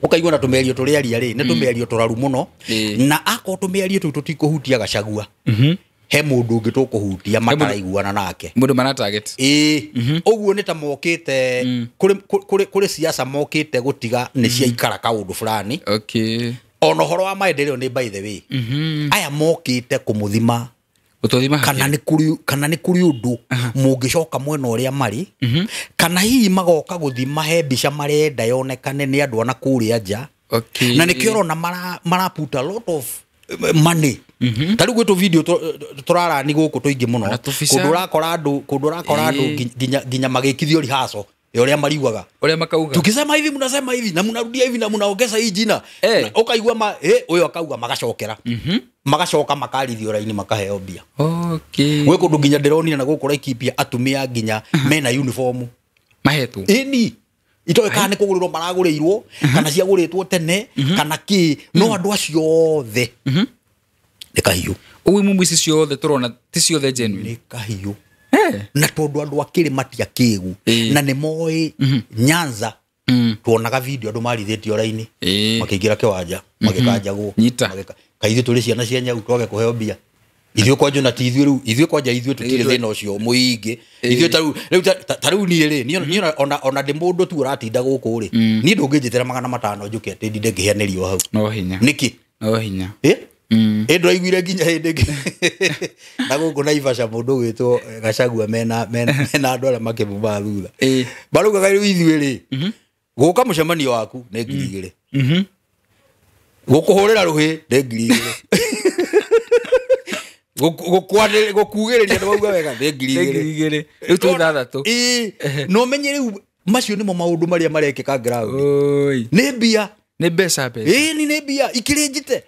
ũkaigua na tũmĩario tũrĩa aria rĩ, nĩ tũmĩario tũraru mũno. Na akorwo tũmĩario tũu tũtikũhutia Gacagua, he mũndũ ũngĩ tũkũhutia mataraiguana nake. Mũndũ mara target. Ĩĩ, ũguo nĩ ta mokĩte kũrĩ siasa mokĩte gũtiga nĩ ciaikara kaũndũ fulani. Ona ũhoro wa maendeleo nĩ, by the way, aya mokĩte kũmũthima. Gũtũthima. Kana nĩ kũrĩ ũndũ mũngĩcoka mwena ũrĩa marĩ, kana hihi magoka gũthima he mbica marenda yonekane nĩ andũ ana kũrĩa nja. Na nĩkĩo ũrona mara put a lot of money. Ta rĩu gwĩ tũ video tũrarani gũkũ tũingĩ mũno, Na tũbica. kũndũ ũrakora andũ nginya magĩkithio rehearsal ya ũrĩa mariugaga. Ũrĩa makauga. Tukisema hivi, mnasema hivi, na mnarudia hivi, na mnaongeza hii jina. Na ũkaigua ma ũyũ akauga, magacokera, magacoka makarithio raini, makaheo mbia. Gwĩ kũndũ nginya ndĩronire na gũkũ Laikipia atumia nginya mena uniform. Mahetwo. Ĩni. Itoĩ kana nĩ kũgũrĩrwo maragũrĩirwo kana ciagũrĩtwo tene kana kĩ, no andũ acio othe nĩ kahiũ. Ũguo imumu ici ciothe tũrona ti ciothe genuine. Nĩ kahiũ. Na tondũ andũ a kĩrĩma ti akĩgu na nĩ moĩ Nyanza, tuonaga video andũ marithĩtio raini makĩingĩra kĩwanja magĩkanjagwo. Nyita. Kaithuĩ tũrĩ ciana cia nyau twage kũheo mbia ithuĩ kwanja na ti ithuĩ rĩu, ithuĩ kwanja ithuĩ tũtirĩ thĩna ũcio mũingĩ. Ithuĩ ta rĩu rĩu ta rĩu niĩ rĩ, niĩ ona ndĩ mũndũ tu ũratinda gũkũ rĩ, niĩ ndũngĩnjĩtĩra 500 njũke atĩ ndinde ngĩheanĩrio hau. No hinya. Nĩkĩ? No hinya. Ĩ ndũraiguire nginya hĩndĩ ĩngĩ na gũkũ Naivasha mũndũ ũgwĩtwo Gachagua mena andũ arĩa makĩmumaga thutha. Maraugaga rĩu ithuĩ rĩ, gũka mũcemanio waku nĩ 2,000. Gũkũhũrĩra rũhĩ nĩ 2,000. Gũkugĩrĩria nĩ wauga wega nĩ 2,000. Rĩu twĩ 6. No menye rĩu macio nĩmo maũndũ marĩa marekĩka ground. Nĩ mbia. Nĩ mbeca mbeca. Ĩni nĩ mbia ikĩrĩ njite.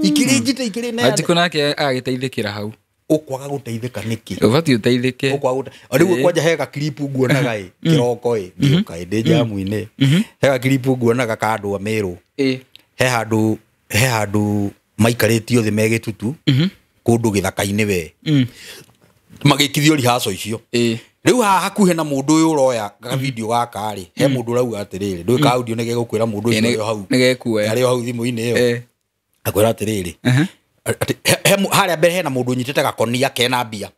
Ikĩrĩ njite ikĩrĩ neane. Wanjikũ nake agagĩteithĩkĩra hau. Ũkwaga gũteithĩka nĩkĩ? Ũbatiĩ ũteithĩke. Ũkwaga rĩu kwanja he gakiripu nguonaga ĩ kĩroko ĩ ngĩũka ĩ ndĩ njamu-inĩ. He gakiripu nguonaga ka andũ a Meru. He handũ maikarĩtio thĩ me gĩtutu kũndũ gĩthaka-inĩ we. Magĩkithio rehearsal icio. Rĩu haha hakuhĩ na mũndũ ũyũ ũroya gavideo gaka rĩ, he mũndũ ũrauga atĩrĩrĩ, ndũĩ ka audio nĩgegũkwĩra mũndũ ũcio arĩ o hau. Nĩgekuoya. Arĩ o hau thimũ-inĩ ĩyo. Akwĩra atĩrĩrĩ, atĩ harĩa mbere hena mũndũ ũnyitĩte gakonia kena mbia.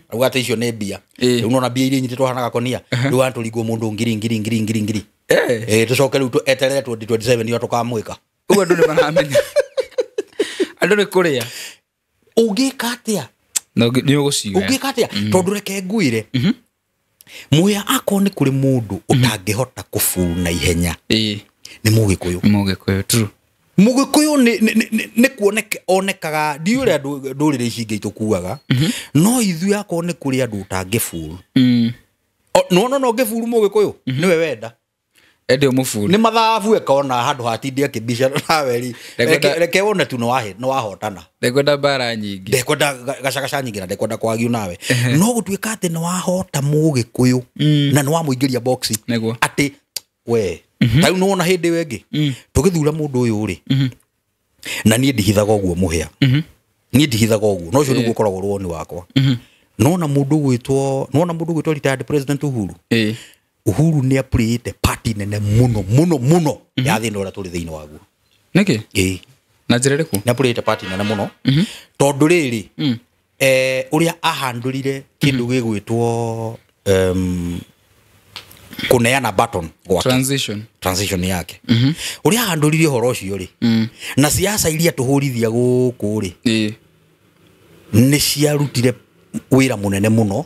Auga atĩ icio nĩ mbia. Rĩu nona mbia iria inyitĩtwo haha na gakonia. Rĩu haha tũringwo mũndũ ngiri ngiri ngiri ngiri ngiri. Tũcoke rĩu eterere 2027 nĩyo tũkamwĩka. Ũguo andũ nĩ maramenya. Andũ nĩ kũrĩa. Ũngĩka atĩa? No nĩ ũgũciga. Ũngĩka atĩa? Tondũ reke ngwĩre. Mũhĩa akorwo nĩ kũrĩ mũndũ ũtangĩhota kũburu na ihenya. Nĩ Mũgĩkũyũ. Mũgĩkũyũ, true. Mũgĩkũyũ nĩ kuoneka onekaga, ndiũĩ ũrĩa ndũrĩrĩ ici ingĩ itũkuaga, no ithuĩ akorwo nĩ kũrĩ andũ ũtangĩburu. Nĩwona no ũngĩburu Mũgĩkũyũ, nĩwe wenda. Ende ũmũburu. Nĩ mathabu ekona handũ hatinde akĩmbicana nawe rĩ. Reke wone tu nĩwahotana. Ndekwenda mbara nyingĩ. Ndekwenda gacagaca nyingĩ na ndekwenda kwagio nawe. No gũtuĩka atĩ nĩwahota Mũgĩkũyũ na nĩwamũingĩria box. Atĩ we ta rĩu nĩwona hĩndĩ ĩyo ĩngĩ tũgĩthura mũndũ ũyũ rĩ, na niĩ ndihithaga ũguo mũhĩa. Niĩ ndihithaga ũguo, no ũcio nĩguo ũkoragwo ũrĩ woni wakwa. Nĩwona mũndũ ũgwĩtwo retired President Uhuru. Uhuru nĩ apurĩte party nene mũno mũno mũno ya thĩna ũrĩa tũrĩ thĩinĩ waguo. Nĩkĩ? Na njĩra ĩrĩkũ? Nĩ apurĩte party nene mũno. Tondũ rĩrĩ, ũrĩa ahandũrire kĩndũ gĩgwĩtwo kũneana button gwake. Transition yake. Ũrĩa ahandũrire ũhoro ũcio rĩ, na siasa iria tũhũrithia gũkũ rĩ, nĩ ciarutire wĩra mũnene mũno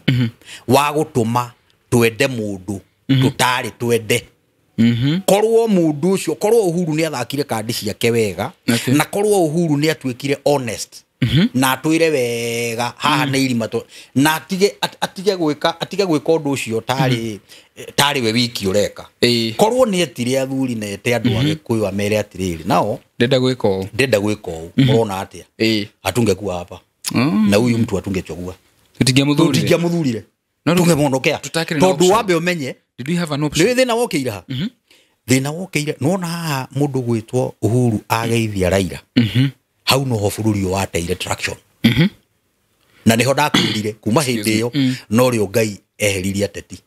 wa gũtũma twende mũndũ tũtarĩ twende. Korwo mũndũ ũcio, korwo Uhuru nĩ athakire kandi ciake wega, na korwo Uhuru nĩ atuĩkire honest, na atwĩre wega haha nĩ irima na atige gwĩka ũndũ ũcio tarĩ we wiki ũreka. Korwo nĩ etire athuri na ete andũ a Gĩkũyũ amere atĩrĩrĩ, nao ndenda gwĩka ũũ, ndenda gwĩka ũũ, ũrona atĩa? Atungekuwa hapa na huyu mtu atungechagua, tũtingĩamũthurire, tũngemwondokea tondũ wambe ũmenye. Did we have an option? Nĩ thĩna wokĩire ha? Thĩna wokĩire nĩwona haha mũndũ gwĩtwo Uhuru ageithia Raila. Hau noho bũrũri ũyũ wateire traction. Na nĩho ndakwĩrire kuma hĩndĩ ĩyo no rĩo Ngai eheririe ateti.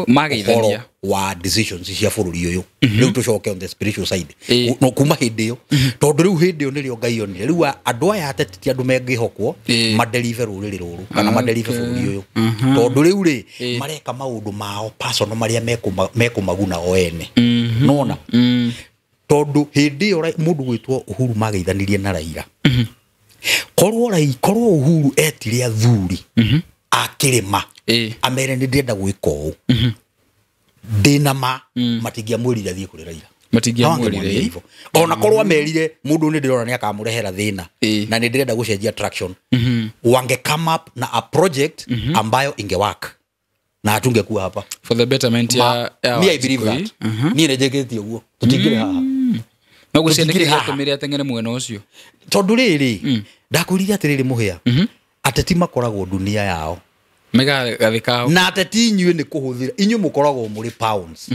Mageithania wa decisions cia bũrũri ũyũ. Rĩu tũcoke on the spiritual side. No kuma hĩndĩ ĩyo tondũ rĩu hĩndĩ ĩyo nĩrĩo Ngai onire rĩu andũ aya ateti ti andũ mengĩhokwo madelive rũrĩrĩ rũrũ kana madelive bũrũri ũyũ. Tondũ rĩu rĩ mareka maũndũ mao personal marĩa mekũmaguna o ene. Nona tondũ hĩndĩ ĩyo mũndũ gwĩtwo Uhuru mageithanirie na Raila. Korwo Uhuru etire athuri a kĩrĩma amere nĩ ndĩrenda gwĩka ũũ, ndĩna ma matingĩamwĩrire athiĩ kũrĩ Raila. Matingĩamwĩrire hivyo. Ona korwo amerire mũndũ nĩ ndĩrona nĩ akamũrehera thĩna na nĩ ndĩrenda gũcenjia traction, wange come up na a project ambayo inge work na atungekuwa hapa for the betterment ya me. I believe that. Niĩ nĩ njĩkĩtie ũguo tũtingĩrĩ haha. No gũcia nĩkĩ gĩatũmire ateng'ere mwena ũcio? Tondũ rĩrĩ ndakwĩrire atĩrĩrĩ mũhĩa, ateti makoragwo dunia yao megagathĩ kao, na ateti inyuĩ nĩ kũhũthĩra, inyuĩ mũkoragwo mũrĩ pounds.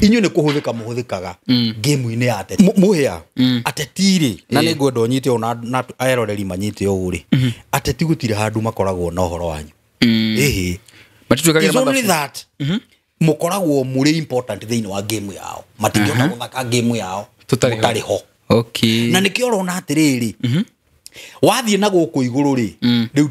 Inyuĩ nĩ kũhũthĩka mũhũthĩkaga game-inĩ ya ateti. Mũhĩa ateti rĩ, na nĩ ngwenda ũnyite ũũ na eroreri manyite ũũ rĩ, ateti gũtirĩ handũ makoragwo na ũhoro wanyu. Ĩhĩ. Matituĩkagĩra It's only mathabu. that mũkoragwo mũrĩ important thĩinĩ wa game yao. Matingĩhota gũthaka game yao Tũtarĩ ho. mũtarĩ ho. Okay. Na nĩkĩo ũrona atĩrĩrĩ, wathiĩ na gũkũ igũrũ rĩ, rĩu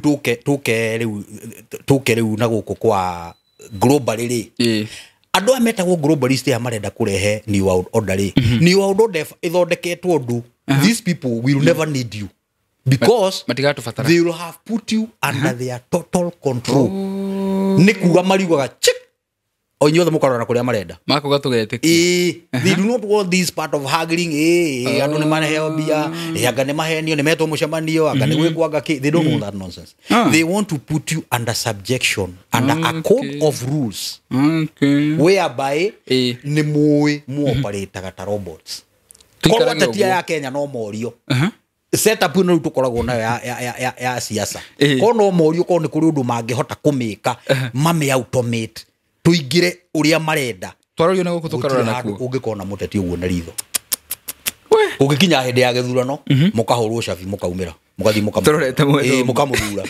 tũke rĩu na gũkũ kwa globally rĩ, andũ aya metagwo globalist aya marenda kũrehe new world order rĩ, new world order ĩthondeketwo ũndũ these people will never need you because Matigatũbatara. they will have put you under their total control. Nĩ kuga mariugaga chik, o inyuothe mũkarora kũrĩa marenda. Makuga tũgetĩkia. Ĩĩ, they do not want this part of haggling. Ĩĩ, andũ nĩ mareheo mbia, ĩĩ, anga nĩ mahenio, nĩ metwo mũcemanio, anga nĩ gwĩkwo, anga kĩ. They don't want that nonsense. They want to put you under subjection, under a code of rules whereby nĩ mũĩ muoparĩtaga ta robots. Korwo Tũikarage ateti aya ũguo. ya Kenya no morio setup ĩno rĩu tũkoragwo nayo ya siasa, Ĩĩ. korwo no morio korwo nĩ kũrĩ ũndũ mangĩhota kũmĩka mame automate tũingĩre ũrĩa marenda, Twarorio na gũkũ tũkarora gũtirĩ nakuo. handũ ũngĩkona mũteti ũguo na ritho. We. Ũngĩkinya hĩndĩ ya gĩthurano mũkahũrwo cabi, mũkaumĩra, mũgathiĩ Tũrorete mwena ũmwe. mũkamũthura,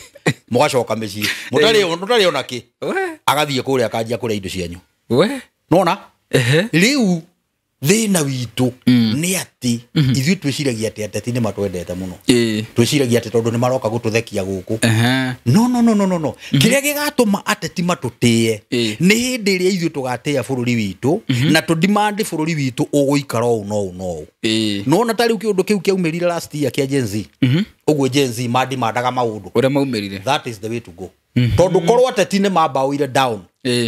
mũgacoka mĩciĩ mũtarĩ ona kĩ. We. Agathiĩ kũrĩa akanjia kũrĩa indo cianyu. We. Nona Ehe. rĩu thĩna witũ nĩ atĩ ithuĩ twĩciragia atĩ ateti nĩ matwendete mũno. Twĩciragia atĩ tondũ nĩ maroka gũtũthekia gũkũ. No, no, no, no, no, no. Kĩrĩa gĩgatũma ateti matũtĩe nĩ hĩndĩ ĩrĩa ithuĩ tũgatĩĩa bũrũri witũ na tũdimandi bũrũri witũ ũgũikara ũũ na ũũ na ũũ. Nona ta rĩu kĩũndũ kĩu kĩaumĩrire last year kĩa Gen Z, ũguo Gen Z mandimandaga maũndũ. Ũrĩa maumĩrire. That is the way to go, tondũ korwo ateti nĩ mambaũire down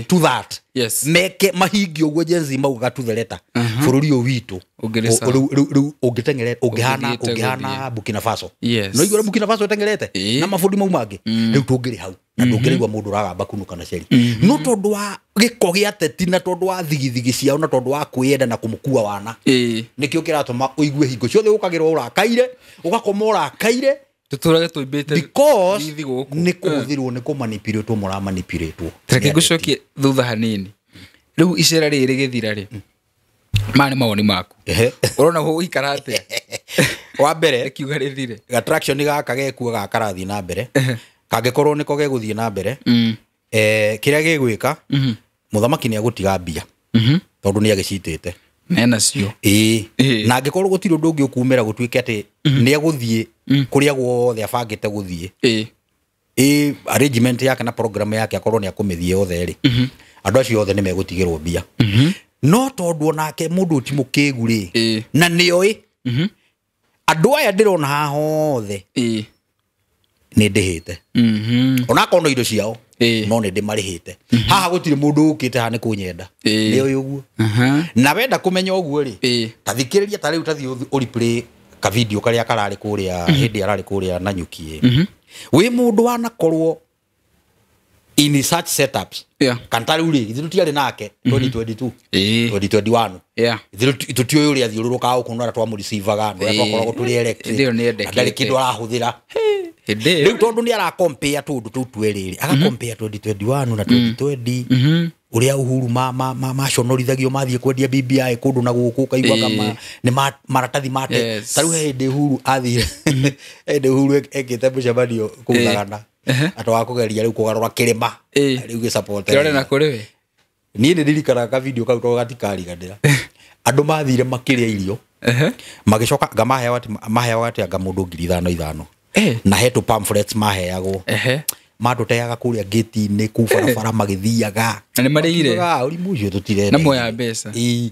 to that, meke mahingie ũguo Gen Z maugaga to the letter, bũrũri ũyũ witũ Ũngĩrĩ sawa. rĩu ũngĩteng'ere ũngĩhana Ũngĩthiĩte ũngĩhana Burkina Faso. Yes. No igũrũ Burkina Faso ĩteng'erete na mabũrũri mau mangĩ, rĩu tũngĩrĩ hau na ndũngĩraigua mũndũ ũragamba kunu kana ceri, no tondũ wa gĩko gĩa ateti na tondũ wa thigithigi ciao na tondũ wa kwĩyenda na kũmũkua wana, nĩkĩo kĩratũma ũigue hingo ciothe ũkagĩrwo ũrakaire, ũgakoma ũrakaire, Tũtũrage tũimbĩte because thithi gũkũ. nĩ kũhũthĩrwo, nĩ kũmanipulĩtwo, mũramanipulĩtwo. Reke ngũcokie thutha hanini. Rĩu icera rĩrĩ rĩgĩthira rĩ, maya nĩ mawoni maku. Ũrona gũgũikara atĩa? Wa mbere, Ĩkiuga rĩthire. attraction gaka gekuo gaka karathiĩ na mbere, kangĩkorwo nĩko gegũthiĩ na mbere, kĩrĩa gĩgwĩka, mũthamaki nĩ agũtiga mbia tondũ nĩ agĩcitĩte. Nenacio. Ĩĩ. Ĩĩ. Na angĩkorwo gũtirĩ ũndũ ũngĩ ũkumĩra gũtuĩke atĩ nĩ agũthiĩ kũrĩa guothe abangĩte gũthiĩ, ĩ arrangement yake na program yake akorwo nĩ akũmĩthiĩ yothe rĩ, andũ acio othe nĩ megũtigĩrwo mbia. No tondũ onake mũndũ ti mũkĩgu rĩ, na nĩoĩ andũ aya ndĩrona haha othe nĩ ndĩhĩte, onakorwo no indo ciao, no nĩ ndĩmarĩhĩte. Haha gũtirĩ mũndũ ũkĩte haha nĩ kũnyenda. Nĩoĩ ũguo. Na wenda kũmenya ũguo rĩ, ta thikĩrĩria, ta rĩu tathiĩ ũreplay ka video karĩa kararĩ kũrĩa hĩndĩ ararĩ kũrĩa Nanyuki ĩ. Wĩ mũndũ wanakorwo in such setups, kana ta rĩu rĩ, ithuĩ tũtiarĩ nake 2022, 2021. Ithuĩ tũtiũĩ ũrĩa athiũrũrũkaga gũkũ na ũrĩa twamũricivaga na ũrĩa twakoragwo tũrĩ electric, Hĩndĩ ĩyo nĩ na ndarĩ kĩndũ arahũthĩra. Hĩndĩ Rĩu ĩyo. tondũ nĩ arakompea tũndũ tũu twĩrĩ rĩ, agakompea 2021 na 2020, ũrĩa Uhuru maconorithagio mathiĩ kwendia BBI kũndũ na gũkũ, ũkaiguaga nĩ maratathi mate. Ta rĩu he hĩndĩ Uhuru athire, he hĩndĩ Uhuru ekĩte mũcemanio kũu Thagana, atĩ wa kũgeria rĩu kũgarũra kĩrĩma rĩu gĩsupport. Kĩrore na kũrĩ we. Niĩ nĩ ndirikanaga ka video kau tondũ gatikariganĩra. Andũ mathire makĩrĩa irio, magĩcoka anga maheagwo atĩ maheagwo atĩ anga mũndũ 5,000 5,000, na he tũ pamphlets maheagwo, matũteaga kũrĩa gate-inĩ kũu barabara magĩthiaga. Na nĩ marĩire. Makiugaga, "Ũrimũ ũcio tũtirenda." Na moya mbeca. Ĩĩ.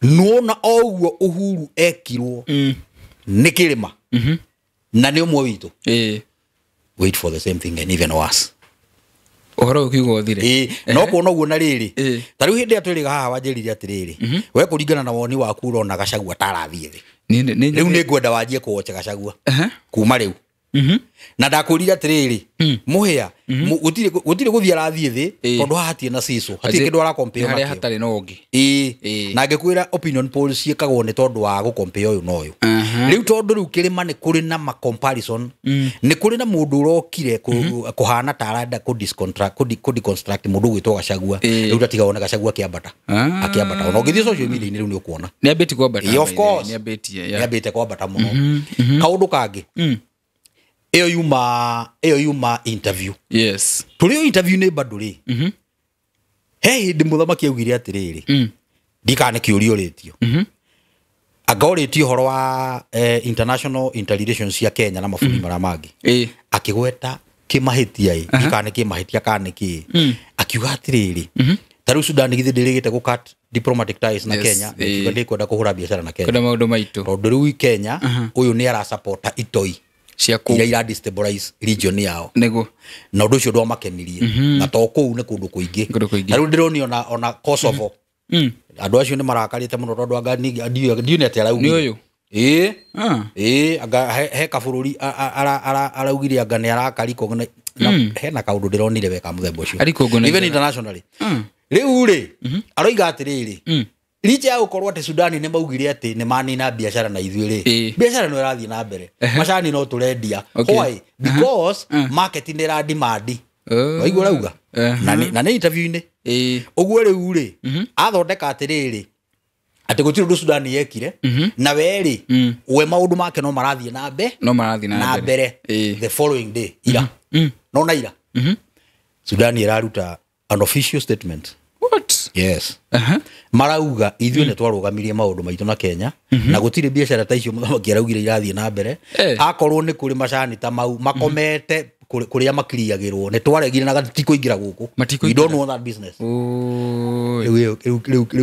Nona o ũguo Uhuru ekirwo nĩ kĩrĩma na nĩ ũmwe witũ, wait for the same thing and even worse. Ũhoro ũkiuga ũthire. Ĩĩ, no kuona ũguo na rĩrĩ, ta rĩu hĩndĩ ĩrĩa twĩrĩga haha wanjĩrire atĩrĩrĩ, we kũringana na woni waku ũrona Gachagua tarathiĩ thĩ. Rĩu nĩ ngwenda wanjie kũwocha Gachagua kuma rĩu. Na ndakwĩrire atĩrĩrĩ, mũhĩa gũtirĩ gũthiĩ arathiĩ thĩ, tondũ haha hatirĩ na cicũ, hatirĩ kĩndũ arakompeo harĩa nakĩo. hatarĩ na ũngĩ. Ĩĩ. Na ngĩkwĩra opinion polls ciĩkagwo nĩ tondũ wa gũkompea ũyũ na ũyũ. Rĩu tondũ rĩu kĩrĩma nĩ kũrĩ na ma comparison, nĩ kũrĩ na mũndũ ũrokire kũhana ta arenda kũ deconstruct mũndũ ũgwĩtwo Gachagua. Rĩu tatiga wone Gachagua akĩambata. Akĩambata ona ũngĩthiĩ social media-inĩ rĩu nĩ ũkuona. Nĩ ambĩtie kwambata. Of course. Nĩ ambĩtie. Nĩ ambĩte kwambata mũno. Kaũndũ kangĩ. Ĩyo yuma interview. Yes. Tũrĩ o interview nĩ bado rĩ. He hĩndĩ mũthamaki augire atĩrĩrĩ. Ndikana nĩ kĩũria ũrĩtio. Anga ũrĩtio ũhoro wa international interrelations cia Kenya na mabũrũri marĩa mangĩ. Akĩgweta kĩmahĩtia ĩ, ndikana nĩ kĩmahĩtia kana nĩ kĩ. Akiuga atĩrĩrĩ, ta rĩu Sudan githĩ ndĩrĩgĩte gũ cut diplomatic ties na Kenya, nĩkiuga ndĩkwenda kũhũra biacara na Kenya. Kwenda maũndũ maitũ. Tondũ rĩu Kenya ũyũ nĩ arasupporta itoi cia kũu iria ira destabilize region yao. Nĩguo. Na ũndũ ũcio ndwamakenirie. Na to kũu nĩ kũndũ kũingĩ. Na rĩu ndĩronio ona Kosovo. Andũ acio nĩ marakarĩte mũno tondũ anga ndiũ nĩ atĩ araugire. Nĩ ũyũ? Ĩĩ. Anga he kabũrũri araugire anga nĩ arakariko hena kaũndũ ndĩronire we ka mũthemba ũcio. Even internationally. Rĩu rĩ, aroiga atĩrĩrĩ, licha ya gũkorwo atĩ Sudani nĩ maugire atĩ nĩ manina biacara na ithuĩ rĩ, biacara no ĩrathiĩ na mbere. Macani no tũrendia. Why? Because market nĩ ĩra demand. Waigua ũrauga? Na nĩ interview-inĩ. Ũguo rĩu rĩ, athondeka atĩrĩrĩ, atĩ gũtirĩ ũndũ Sudani yekire, na we rĩ, we maũndũ make no marathiĩ na mbere. No marathiĩ na mbere. The following day, ira. No na ira. Sudani ĩraruta an official statement. What? Yes. Marauga ithuĩ nĩ twarũgamirie maũndũ maitũ na Kenya, na gũtirĩ biacara ta icio mũthamaki araugire irathiĩ na mbere. Akorwo nĩ kũrĩ macani ta mau makomete kũrĩa makiriagĩrwo, nĩ twaregire na matikũingĩra gũkũ. We don't want that business. Rĩu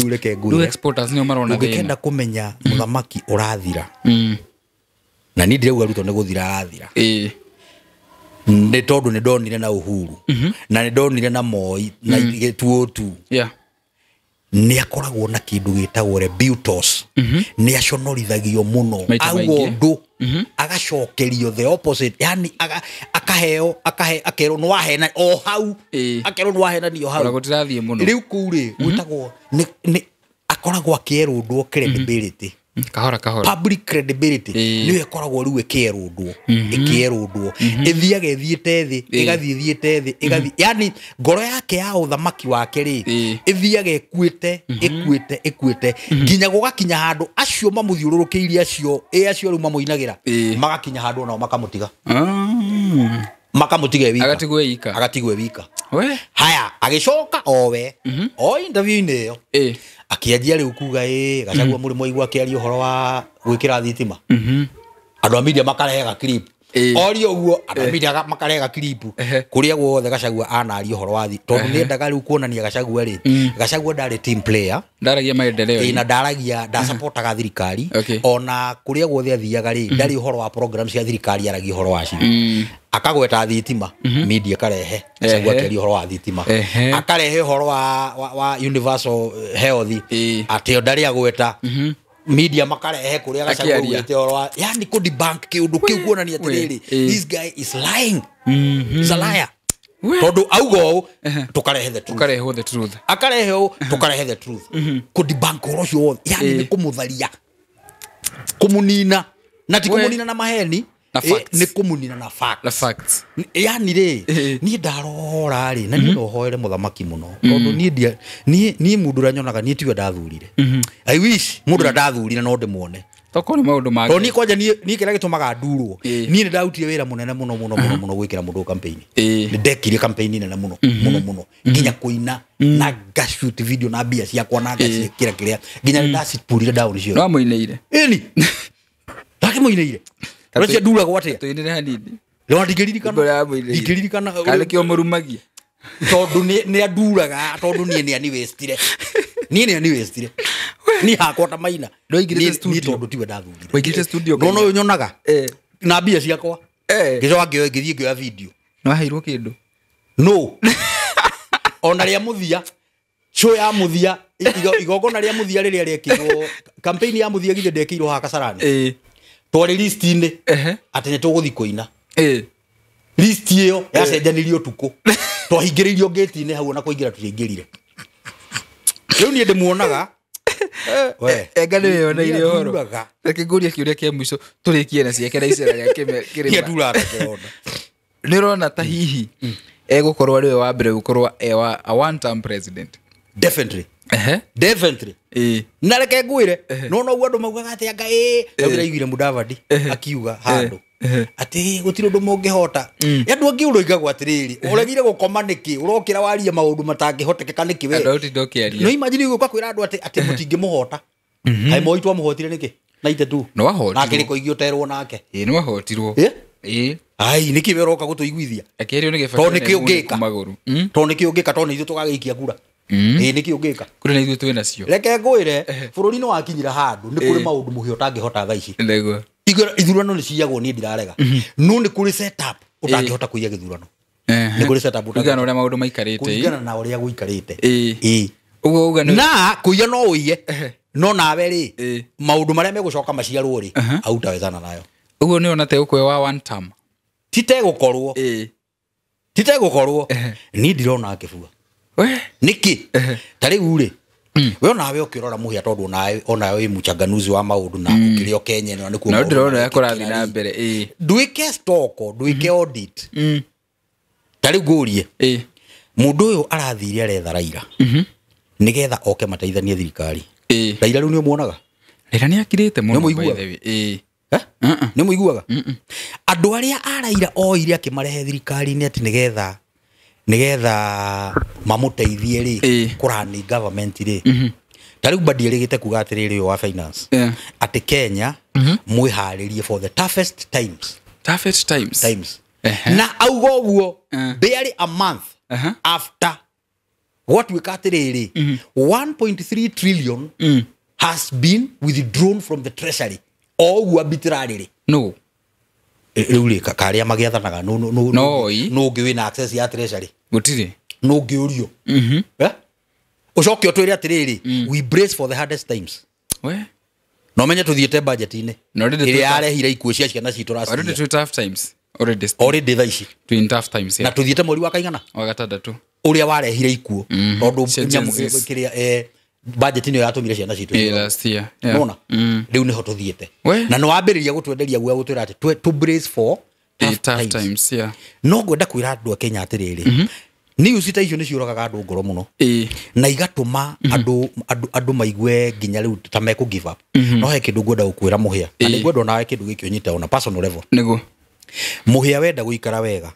reke ngwĩre. Rĩu exporters nĩo marona thĩna. Ũngĩkenda kũmenya mũthamaki ũrathira, na niĩ ndirauga Ruto nĩ gũthira arathira, nĩ tondũ nĩ ndonire na Uhuru, na nĩ ndonire na Moi, na gĩtuotu. Nĩ akoragwo na kĩndũ gĩtagwo rebutos. Nĩ aconorithagio mũno. Auga ũndũ, agacokerio the opposite. Yani akaheo, akerwo nĩ wahena o hau. Akerwo nĩ wahenanio hau. Ona gũtirathiĩ mũno. Rĩu kũu rĩ, gwĩtagwo nĩ akoragwo akĩerũndwo credibility. Kahora kahora. Public credibility nĩyo ĩkoragwo rĩu ĩkĩerũndwo, ĩkĩerũndwo, ĩthiaga ĩthiĩte thĩ, ĩgathiĩ ĩthiĩte thĩ, ĩgathiĩ, yani ngoro yake ya ũthamaki wake rĩ, ĩthiaga ĩkuĩte, ĩkuĩte, ĩkuĩte, nginya gũgakinya handũ acio mamũthiũrũrũkĩirie acio, acio rĩu mamũinagĩra, magakinya handũ onao makamũtiga. Makamũtiga e wika. Agatigwo e wika. Agatigwo e wika. We? Haya, agĩcoka owe, o interview-inĩ ĩyo. Akĩanjia rĩu kuga Gachagua mũrĩ mwaigua akĩaria ũhoro wa gwĩkĩra thitima. Andũ a media makarehe ga clip. Orio ũguo andũ a media makarehe ga clip kũrĩa guothe Gachagua anaria ũhoro wa thitima. Tondũ nĩendaga rĩu kuonania Gachagua rĩ, Gachagua ndarĩ team player. Ndaragia maendeleo. Na ndaragia, ndasapotaga thirikari. Ona kũrĩa guothe athiaga rĩ, ndarĩ ũhoro wa program cia thirikari aragia ũhoro wacio. Akagweta thitima, media karehe Gachagua akĩaria ũhoro wa thitima. Akarehe ũhoro wa universal health, atĩ ndarĩ agweta. Media makarehe kũrĩa Gachagua augĩte ũhoro wa, yani kũ debunk kĩũndũ kĩu kuonania atĩrĩrĩ, this guy is lying. He's a liar. Tondũ auga ũũ, tũkarehe the truth. Tũkarehe the truth. Akarehe ũũ, tũkarehe the truth. Kũ debunk ũhoro ũcio wothe, yani nĩ kũmũtharia, kũmũnina, na ti kũmũnina na maheni, nĩ kũmũnina na facts. Na facts. Yani rĩ, niĩ ndarora rĩ, na niĩ no hoere mũthamaki mũno, tondũ niĩ niĩ mũndũ ũrĩa nyonaga niĩ tiwe ndathurire. I wish mũndũ ũrĩa ndathurire no ndĩmuone. Tokorwo nĩ maũndũ mangĩ. Tondũ niĩ kwanja niĩ kĩrĩa gĩtũmaga ndurwo, niĩ nĩ ndarutire wĩra mũnene mũno mũno mũno mũno gwĩkĩra mũndũ campaign. Nĩ ndekire campaign nene mũno mũno mũno, nginya kũina na ngashoot video na mbia ciakwa na ngaciĩkĩra kĩrĩa, nginya nĩ ndacipurire down ciothe. No amũinĩire? Ĩni. Ndakĩmũinĩire. Ũrĩa nduragwo atĩa? Tũinĩre hanini. Rĩu ndingĩririkana. Ndingĩririkana. Kana nĩkĩo mũrumagia? Tondũ nĩ anduraga, tondũ niĩ nĩ aniwastire. Niĩ nĩ aniwastire. Niĩ hakwa ta maina. Ndwaingĩrĩte studio. Niĩ tondũ tiwe ndathurire. Waingĩrĩte studio. No ũyũ nyonaga. Na mbia ciakwa. Ngĩcoka ngĩthiĩ ngĩoya video. Nĩ waheirwo kĩndũ? No. Ona rĩa mũthia, show ya mũthia, igongona rĩa mũthia rĩrĩa rĩekirwo, campaign ya mũthia githĩ ndekĩirwo haha Kasarani. Twarĩ list-inĩ atĩ nĩ tũgũthiĩ kũina. List ĩyo yacenjanirio ũtukũ. Twahingĩrĩirio gate-inĩ hau ona kũingĩra tũtiaingĩrire. Rĩu niĩ ndĩmuonaga We. Enga nĩ wĩyoneire ũhoro. Niaturaga. Reke ngũrie kĩũria kĩa mũico tũrĩkie na ciake na icera rĩa kĩrĩma. Niaturaga kĩronda. Nĩ ũrona ta hihi egũkorwo arĩ we wa mbere gũkorwo e wa a one term president? Definitely. Ehe. Definitely. Ĩĩ. Na reke ngwĩre, no noguo andũ maugaga atĩ anga ĩ rĩu ndĩraiguire Mudavadi akiuga handũ atĩ gũtirĩ ũndũ mũngĩhota. Andũ angĩ ũroigagwo atĩrĩrĩ, ũregire gũkoma nĩkĩ, ũrokĩra warie maũndũ matangĩhotekeka nĩkĩ we? Andũ aũtinda ũkĩaria. No imagine gũka kwĩra andũ atĩ atĩ mũtingĩmũhota. Kaĩ Moi twamũhotire nĩkĩ? 92. No ahotirwo. Nake rĩko igĩ ũterwo nake. Ĩĩ, nĩ wahotirwo. Ĩ? Ĩĩ. Ai, nĩkĩ we ũroka gũtũiguithia? Akĩerio nĩ Kĩbakĩ Tondũ na nĩkĩ ũngĩka? magũrũ. Tondũ nĩkĩ ũngĩka? Tondũ nĩ ithuĩ tũgagĩikia kura. Ĩĩ, nĩkĩ ũngĩka? Kũrĩ na ithuĩ twĩ nacio. Reke ngwĩre, bũrũri nĩ wakinyira handũ nĩ kũrĩ maũndũ mũhĩa ũtangĩhota thaa ici. Nĩguo. Ithurano nĩ ciyagwo, niĩ ndirarega, no nĩ kũrĩ setup ũtangĩhota kũiya gĩthurano. Nĩ kũrĩ setup Kũringana na ũrĩa maũndũ maikarĩte. Kũringana na ũrĩa gũikarĩte. Ĩĩ. Ĩĩ. Ũguo uga nĩ Na kũiya no ũiye, no nawe rĩ, Ĩĩ. maũndũ marĩa megũcoka maciarwo rĩ, hautawezana nayo. Ũguo nĩ ona tegũkwe wa one term. Titegũkorwo. Ĩĩ. Titegũkorwo, niĩ ndirona akĩbua. We. Nĩkĩ? Ta rĩu rĩ, we onawe ũkĩrora mũhĩa, tondũ onawe wĩ mũchanganuzi wa maũndũ na ũkĩrĩ o Kenya ĩno nĩkuo Na maũndũ ndĩrona ũrĩa marekĩkĩra kũrathiĩ na rĩ. mbere. Ĩĩ. Ndwĩke stoko, ndwĩke audit. Ta rĩu ngũrie, Ĩĩ. mũndũ ũyũ arathire aretha Raila nĩgetha oke mateithanie thirikari. Ĩĩ. Raila rĩu nĩ ũmuonaga? Raila nĩ akirĩte mũno Nĩ mũiguaga? by the way. Ĩĩ. Eh? Nĩ mũiguaga andũ arĩa a Raila oire akĩmarehe thirikari-inĩ atĩ nĩgetha mamũteithie rĩ, Ĩĩ. kũrani government rĩ, ta rĩu Mbadi erĩgĩte kuga atĩrĩrĩ, ũyũ wa finance, Yeah. atĩ Kenya mwĩharĩrie for the toughest times. Toughest times. Times. Ehe. Na auga ũguo barely a month after gwatuĩka atĩrĩrĩ, 1.3 trillion has been withdrawn from the treasury o ũguo arbitrarily. No. Rĩu rĩ, karĩa magĩathanaga No, ii. nũ ũngĩ wĩna access ya treasury? Gũtirĩ. Nũ ũngĩ ũrio? Eh? Ũcoke ũtwĩre atĩrĩrĩ, we brace for the hardest times. We. Na ũmenye tũthiĩte budget-inĩ Na already ĩrĩa yarehire ikuũ cia ciana citũ last Already year. twĩ tough times. Already Already thaa ici. twĩ in tough times. Na Yeah. tũthiĩte mweri wa kaigana Wa gatandatũ. ũrĩa warehire ikuũ, tondũ Cia Gen Zs. kĩrĩa budget nĩyo yatũmire ciana citũ Ĩĩ, ciũragwo. last year. Yeah. Nona rĩu nĩho tũthiĩte. We. Na nĩ wambĩrĩria gũtwenderia guoya, gũtwĩra atĩ tũ brace for Ĩĩ, tough tough times. times. Yeah. No ngwenda kwĩra andũ a Kenya atĩrĩrĩ, news ta icio nĩ ciũragaga andũ ngoro mũno Ĩĩ. na igatũma andũ maigue nginya rĩu ta mekũ give up. No he kĩndũ ngwenda gũkwĩra mũhĩa, na Ĩĩ. nĩ ngwenda onawe kĩndũ gĩkĩ ũnyite ona personal level. Nĩguo. Mũhĩa, wenda gũikara wega,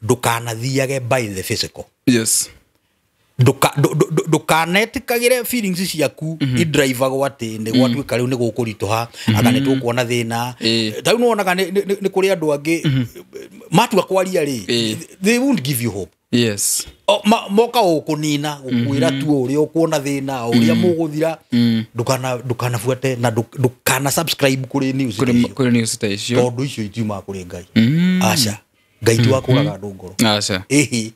ndũkanathiage by the physical. Yes. Ndũkanetĩkagĩre feelings ciaku idrivagwo atĩ nĩ gwatuĩka rĩu nĩ gũkũritũha, anga nĩ tũkuona thĩna. Ĩĩ. Ta rĩu nĩwonaga nĩ kũrĩ andũ angĩ matua kwaria rĩ, Ĩĩ. they won't give you hope. Yes. Moka ũkũnina gũkwĩra tu ũrĩa ũkuona thĩna, ũrĩa mũgũthira. Ndũkanabuate na ndũkana subscribe kũrĩ news ta Kũrĩ icio. kũrĩ news ta icio. Tondũ icio itiumaga kũrĩ Ngai. Aca, Ngai ti wa kũraga andũ ngoro. Aca. Ĩhĩ,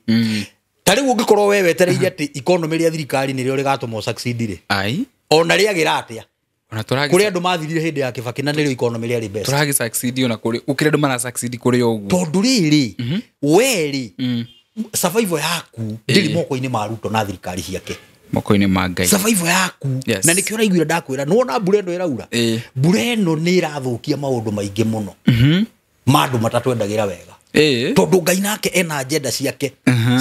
ta rĩu ũngĩkorwo we wetereire atĩ economy rĩa thirikari nĩrĩo rĩgatũma ũsucceed rĩ, Ai. ona rĩagĩra atĩa? Ona Kũrĩ tũragĩ andũ mathirire hĩndĩ ya Kĩbakĩ na nĩrĩo economy rĩarĩ best. tũragĩ succeed ona kũrĩ gũkĩra andũ mara succeed kũrĩ o ũguo. Tondũ rĩrĩ, we rĩ, survival yaku ndĩrĩ moko-inĩ ma Ruto na thirikari ciake. Moko-inĩ ma Ngai. Survival yaku. Yes. Na nĩkĩo ũraiguire ndakwĩra, nĩwona mbura ĩno ĩraura, Ĩĩ. mbura ĩno nĩ ĩrathũkia maũndũ maingĩ mũno ma andũ matatwendagĩra wega. Ĩĩ. Tondũ Ngai nake ena agenda ciake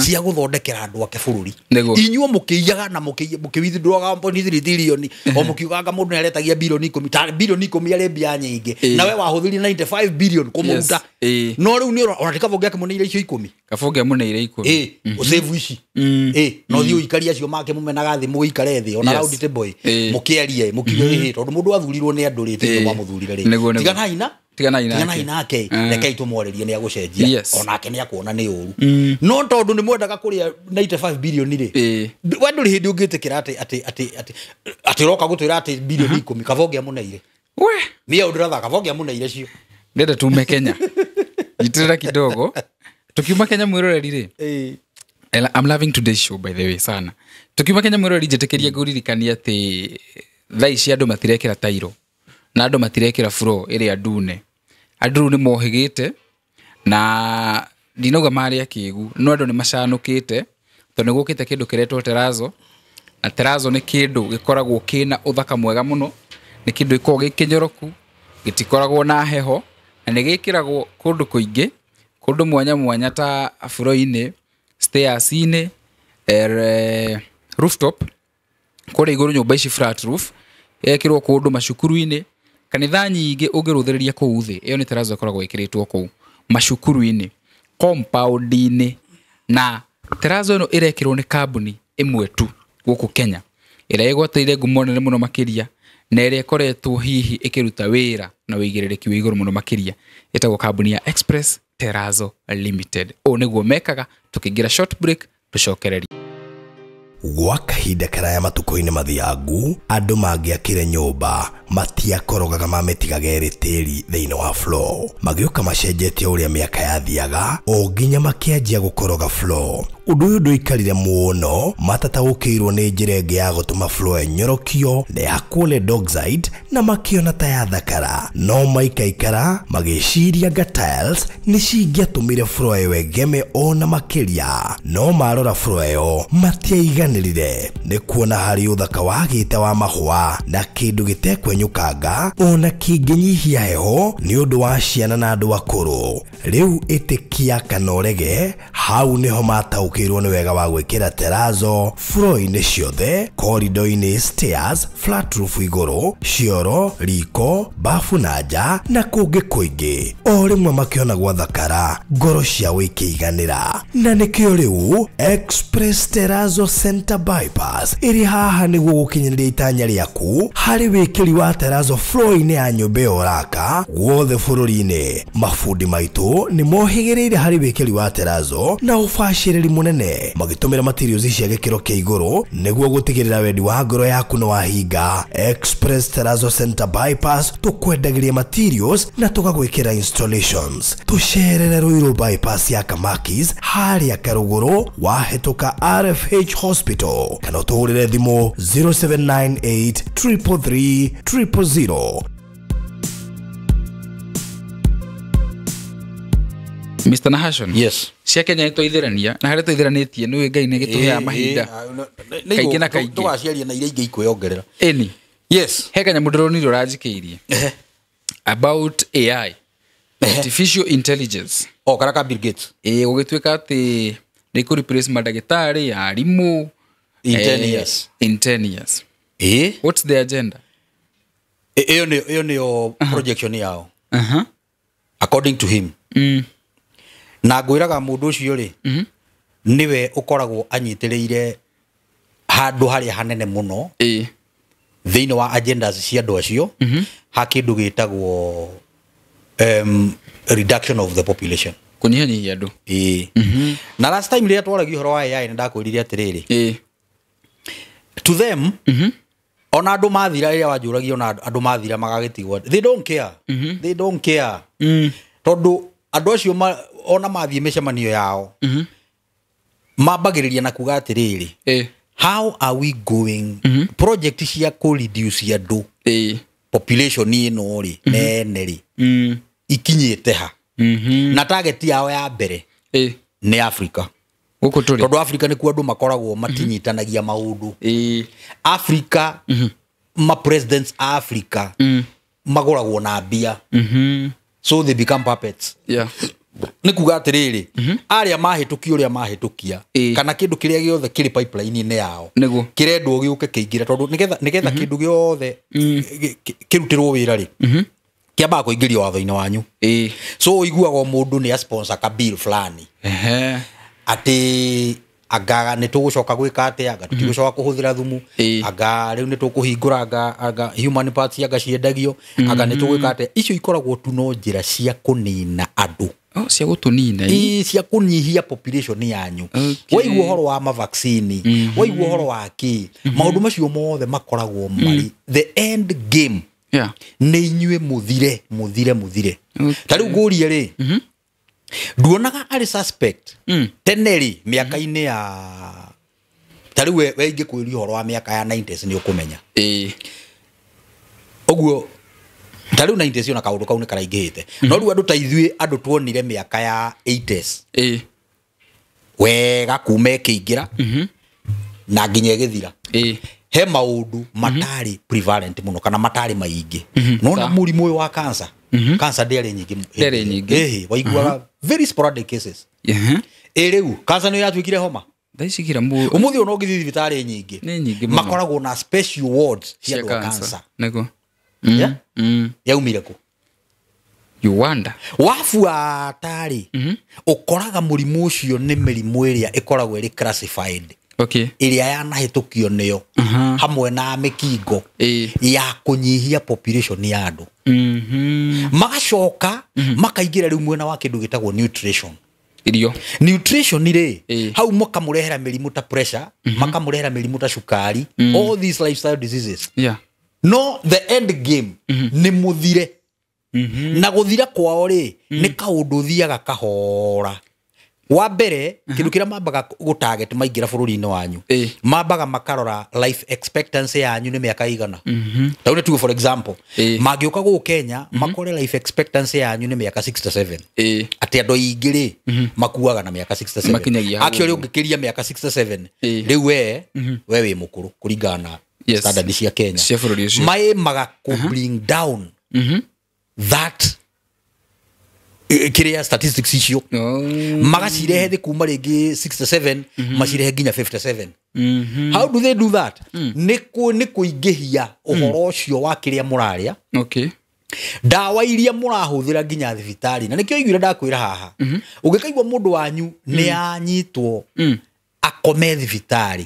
cia gũthondekera andũ ake bũrũri. Nĩguo. Inyuo mũkĩiyaga na mũkĩwithdrawaga 1.3 trillion, o mũkiugaga mũndũ nĩ aretagia bilioni 10, ta bilioni 10 arĩ mbia nyingĩ. Ĩĩ. Na we wahũthĩrire 95 billion kũmũruta. Ĩĩ. No rĩu nĩ ona ti kaba ũngĩakĩmũneire icio 10. Kaba ũngĩamũneire 10. Ĩ, ũsave ici, ĩ, na ũthiĩ ũikarie acio make mũmenaga thĩ, mũgĩikare thĩ ona Yes. round table, Ĩĩ. mũkĩarie, mũkiuge ĩhĩ, tondũ mũndũ athurirwo nĩ andũ rĩ, ti Ĩĩ. mwamũthurire rĩ. Nĩguo, nĩguo. Tiganai na Tiganai nake. tiganai nake. Rekei tũmwarĩrie, nĩ agũcenjia. Yes. Onake nĩ akuona nĩ ũru, no tondũ nĩ mwendaga kũrĩa 95 billion rĩ, Ĩĩ. we ndũrĩ hĩndĩ ũngĩtĩkĩra atĩ atĩ atĩ atĩ atĩ ũroka gũtwĩra atĩ bilioni 10, kaba ũngĩamũneire. We. Niĩ ũndũ ndĩratha, kaba ũngĩamũneire cio. Ndenda tume Kenya. Nyitĩrĩra kidogo. Tukiuma Kenya mwĩroreri rĩ. I'm loving today's show by the way sana. Tukiuma Kenya mwĩroreri, njĩtĩkĩrie ngũririkanie atĩ thaa ici andũ matirekĩra tairo na andũ matirekĩra floor ĩrĩa ndune. Andũ rĩu nĩ mohĩgĩte na ndinauga marĩ akĩgu, no andũ nĩ macanũkĩte tondũ nĩ gũkĩte kĩndũ kĩretwo terazo. Na terazo nĩ kĩndũ gĩkoragwo kĩna ũthaka mwega mũno, nĩ kĩndũ gĩkoragwo gĩ kĩnyoroku, gĩtikoragwo na heho, na nĩ gĩkĩragwo kũndũ kũingĩ, kũndũ mwanya mwanya ta floor-inĩ, stairs-inĩ, rooftop, kũrĩa igũrũ nyũmba ici flat roof, ĩgekĩrwo kũndũ macukuru-inĩ, kanitha nyingĩ ũngĩrũthĩrĩria kũu thĩ, ĩyo nĩ terazo ĩkoragwo ĩkĩrĩtwo kũu macukuru-inĩ, compound-inĩ. Na terazo ĩno ĩrekĩrwo nĩ kambuni ĩmwe tu gũkũ Kenya, ĩrĩa ĩgwatĩire ngumo nene mũno makĩria, na ĩrĩa ĩkoretwo hihi ĩkĩruta wĩra na wĩigĩrĩrĩki wĩ igũrũ mũno makĩria, ĩtagwo kambuni ya Express Terrazzo Limited. Ũũ nĩguo mekaga. Tũkĩingĩra short break, tũcokererie. Gwa kahinda karaya matukũ-inĩ mathiangu, andũ mangĩakire nyũmba matiakorogaga mamĩtigaga ĩrĩ tĩri thĩinĩ wa floor. Magĩũka macenjetie ũrĩa mĩaka yathiaga o nginya makĩanjia gũkoroga floor. Ũndũ ũyũ ndũikarire mũno, matataũkĩirwo nĩ njĩra ĩngĩ ya gũtũma floor ĩnyorokio na ya chlorine oxide na makĩona ta yathakara. No maikaikara magĩciria nga tiles nĩ cingĩatũmire floor ĩyo ĩgeme ona makĩria. No marora floor ĩyo matiaiganĩrire nĩ kuona harĩ ũthaka wagĩte wa mahũa na kĩndũ gĩtekwenyũkanga ona kĩngĩnyihia heho nĩ ũndũ wa ciana na andũ akũrũ. Rĩu ĩtĩkia kana ũrege, hau nĩho mataũkĩirwo nĩ wega wa gwĩkĩra terazo floor-inĩ ciothe, corridor-inĩ, stairs, flat roof igũrũ, cioro, riko, bafu na nja na kũngĩ kũingĩ. O rĩmwe makĩona gwathakara, ngoro ciao ikĩiganĩra. Na nĩkĩo rĩu Express Terrazzo Center Bypass ĩrĩ haha nĩguo gũkinyanĩria itanya rĩaku harĩ wĩkĩri wa terazo floor-inĩ ya nyũmba ĩyo ũraka guothe bũrũri-inĩ. Mabundi maitũ nĩ mohĩgĩrĩire harĩ wĩkĩri wa terazo na ũbacĩrĩri mũnene, magĩtũmĩra materials cia gĩkĩro kĩa igũrũ nĩguo gũtigĩrĩra wendi wa ngoro yaku nĩ wahinga. Express Terrazzo Center Bypass tũkwendagĩria materials na tũgagwĩkĩra installations. Tũcerere Ruiru Bypass ya Kamakis harĩa Karũgũrũ wahĩtũka RFH Hospital, kana ũtũhũrĩre thimũ 0798 333 000. Mr. Nahashon. Yes. Cia Kenya nĩ twaithĩrania na harĩa twaithĩranĩtie nĩ Ngai nĩ gĩtũheaga mahinda kaingĩ na kaingĩ. Tũgaciaria na iria ingĩ ikwĩongerera. Ĩni. Yes. He kanyamũ ndĩronire ũranjikĩirie about AI, artificial intelligence. O karaka Bill Gates. Ĩĩ, gũgĩtuĩka atĩ nĩ kũ replace mandagĩtarĩ, arimũ in 10 years. In 10 years. Ĩĩ. What's the agenda? Ĩyo nĩyo projection yao. According to him. Na ngwĩraga mũndũ ũcio rĩ, nĩwe ũkoragwo anyitĩrĩire handũ harĩa hanene mũno thĩinĩ wa agendas cia andũ acio, ha kĩndũ gĩtagwo reduction of the population, kũnyihanyihia andũ. Ĩĩ. Na last time rĩrĩa twaragia ũhoro wa AI nĩ ndakwĩrire atĩrĩrĩ, to them, ona andũ mathira, rĩrĩa wanjũragia ona andũ mathira magagĩtigwo, they don't care. They don't care. Tondũ andũ acio ona mathiĩ mĩcemanio yao mambagĩrĩria na kuga atĩrĩrĩ, how are we going project cia kũ reduce andũ population ĩno rĩ nene rĩ ikinyĩte ha? Na target yao ya mbere nĩ Africa. Gũkũ tũrĩ. Tondũ Africa nĩkuo andũ makoragwo matinyitanagia maũndũ. Africa, ma presidents a Africa magũragwo na mbia. So they become puppets. Nĩ kuga atĩrĩrĩ, arĩa mahĩtũkia ũrĩa mahĩtũkia, kana kĩndũ kĩrĩa gĩothe kĩrĩ pipeline-inĩ yao kĩrendwo gĩũke kĩingĩre, tondũ nĩgetha kĩndũ gĩothe kĩrutĩrwo wĩra rĩ, kĩambaga kũingĩrio watho-inĩ wanyu. So ũiguaga mũndũ nĩ a sponsor ka bill fulani atĩ anga nĩ tũgũcoka gwĩka atĩa, anga tũtigũcoka kũhũthĩra thumu, anga rĩu nĩ tũkũhingũra, anga human parts anga ciendagio, anga nĩ tũgwĩka atĩa. Icio ikoragwo tu no njĩra cia kũnina andũ. Cia gũtũnina. Ĩĩ, cia kũnyihia population yanyu. Waigua ũhoro wa mavaccine, waigua ũhoro wa kĩ, maũndũ macio mothe makoragwo marĩ the end game. Nĩ inyuĩ mũthire, mũthire, mũthire. Ta rĩu ngũrie rĩ, nduonaga arĩ suspect tene rĩ, mĩaka-inĩ ya ta rĩu we ingĩkwĩria ũhoro wa mĩaka ya 90s nĩ ũkũmenya. Ũguo ta rĩu 90s ona kaũndũ kau nĩ karaingĩhĩte. No rĩu andũ ta ithuĩ andũ tuonire mĩaka ya 80s wega kuma ĩkĩingĩra, Na nginya ĩgĩthira, he maũndũ matarĩ prevalent mũno kana matarĩ maingĩ. Nona mũrimũ ũyũ wa cancer, cancer ndĩarĩ nyingĩ hĩndĩ Ndĩarĩ ĩyo. nyingĩ. Ĩhĩ, waiguaga very sporadic cases. Ĩ rĩu cancer nĩyo yatuĩkire homa. Thaa ici kira mu Ũmũthĩ ona ũngĩthiĩ thibitarĩ nyingĩ, Nĩ nyingĩ mũno. makoragwo na special wards cia Cia andũ a cancer. cancer. Nĩguo. Yeah? Yaumire kũ? You wonder. Wabuata rĩ, ũkoraga mũrimũ ũcio nĩ mĩrimũ ĩrĩa ĩkoragwo ĩrĩ classified, ĩrĩa yanahĩtũkio nĩyo hamwe na mĩkingo ya kũnyihia population ya andũ. Magacoka makaingĩra rĩu mwena wa kĩndũ gĩtagwo nutrition. Irio. Nutrition rĩ, hau makamũrehera mĩrimũ ta pressure, makamũrehera mĩrimũ ta cukari, all these lifestyle diseases. No the end game nĩ mũthire. Na gũthira kwao rĩ, nĩ kaũndũ ũthiaga kahora. Wa mbere, kĩndũ kĩrĩa mambaga gũtarget maingĩra bũrũri-inĩ wanyu, mambaga makarora life expectancy yanyu nĩ mĩaka igana. Ta rĩu nĩ tuge for example, mangĩũka gũkũ Kenya makore life expectancy yanyu nĩ mĩaka 67, atĩ andũ aingĩ rĩ makuaga na mĩaka 67. Makinyagia hau Actually, ũguo. ũngĩkĩria mĩaka 67 rĩu we wĩ mũkũrũ kũringana na standard cia Kenya. Cia bũrũri ũcio. Maĩmaga kũ bring down that kĩrĩa statistics icio, magacirehe thĩ kuma rĩngĩ 67 macirehe nginya 57. How do they do that? Nĩ kũingĩhia ũhoro ũcio wa kĩrĩa mũrarĩa, ndawa iria mũrahũthĩra nginya thibitarĩ. Na nĩkĩo iguire ndakwĩra haha, ũngĩkaigua mũndũ wanyu nĩ anyitwo akome thibitarĩ,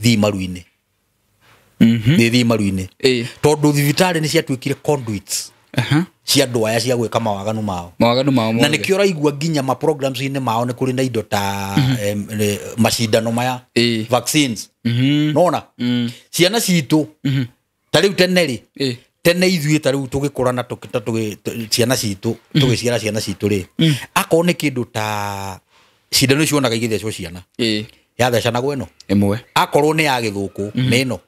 thiĩ maru-inĩ, nĩ thiĩ maru-inĩ, tondũ thibitarĩ nĩ ciatuĩkire conduits cia andũ aya cia gwĩka mawaganu mao. Mawaganu mao Na mothe. nĩkĩo ũraigua nginya ma programs-inĩ mao nĩ kũrĩ na indo ta macindano maya, vaccines. Nona ciana citũ ta rĩu tene rĩ, tene ithuĩ ta rĩu tũgĩkũra na ciana citũ, tũgĩciara ciana citũ rĩ, akorwo nĩ kĩndũ ta cindano icio wonaga igĩthecwo ciana, yathecanagwo ĩno Ĩmwe. Akorwo nĩ ya gĩthũkũ nĩ ĩno,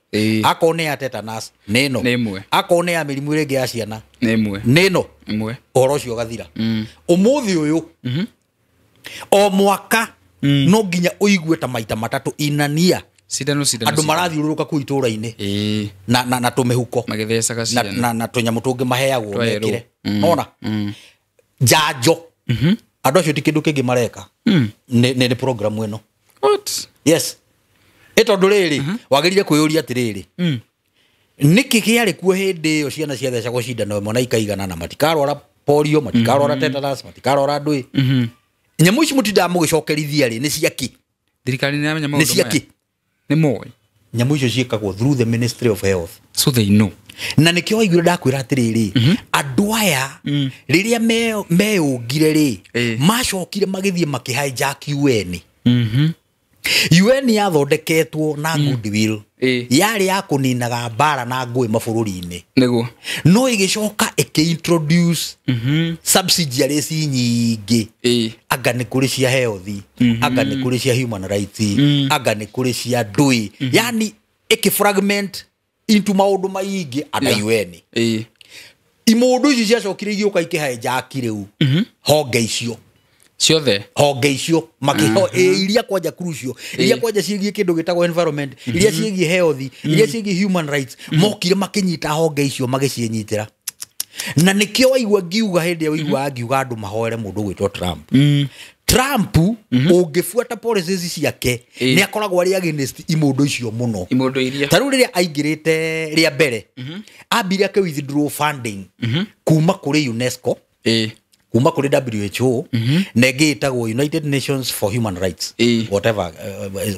akorwo nĩ ya tetanus nĩ ĩno, Nĩ ĩmwe. akorwo nĩ ya mĩrimũ ĩrĩa ĩngĩ ya ciana Nĩ ĩmwe. nĩ ĩno. Ĩmwe. Ũhoro ũcio ũgathira. Ũmũthĩ ũyũ o mwaka no nginya ũigue ta maita matatũ inania Cindano, cindano. andũ Cindano. marathiũrũrũka kũu itũũra-inĩ na tũmĩhuko Magĩthecaga na, ciana. na tũnyamũ tũngĩ maheagwo Twerũ. mekĩre. Nona njanjo, andũ acio ti kĩndũ kĩngĩ mareka, nĩ program ĩno. What? Yes, ĩ tondũ rĩrĩ, wagĩrĩire kwĩyũria atĩrĩrĩ, nĩkĩ kĩarĩ kuo hĩndĩ ĩyo ciana ciathecagwo cindano ĩmwe na ikaiganana, matikarwara polio, matikarwara tetanus, matikarwara ndũĩ? Nyamũ ici mũtindaga mũgĩcokerithia rĩ, nĩ ciakĩ? Thirikari nĩ yamenya Nĩ maũndũ ciakĩ? maya. Nĩ moĩ. Nyamũ icio ciĩkagwo through the Ministry of Health. So they know. Na nĩkĩo waiguire ndakwĩra atĩrĩrĩ, andũ aya rĩrĩa meyũngire rĩ, macokire magĩthiĩ makĩhijack UN. UN yathondeketwo na goodwill, yarĩ ya kũninaga mbara na ngũĩ mabũrũri-inĩ, Nĩguo. no ĩgĩcoka ĩkĩintroduce subsidiaries nyingĩ. Anga nĩ kũrĩ cia health, anga nĩ kũrĩ cia human rights, anga nĩ kũrĩ cia ndũĩ, yani ĩkĩfragment into maũndũ maingĩ ana UN. Imũndũ ici ciacokire igĩũka ikĩhijack rĩu honge icio Ciothe. Honge icio makĩho iria kwanja crucial, iria kwanja ciĩgiĩ kĩndũ gĩtagwo environment, iria ciĩgiĩ health, iria ciĩgiĩ human rights, mokire makĩnyita honge icio magĩciĩnyitĩra. Na nĩkĩo waigua ngiuga hĩndĩ ĩrĩa waiguaga ngiuga andũ mahoere mũndũ ũgwĩtwo Trump. Trump, ũngĩbuata policies ciake, nĩ akoragwo arĩ against imũndũ icio mũno. Imũndũ iria. Ta rĩu rĩrĩa aingĩrĩte rĩa mbere, ambire ake withdraw funding kuma kũrĩ UNESCO, kuma kũrĩ WHO, na ĩngĩ ĩtagwo United Nations for Human Rights, whatever,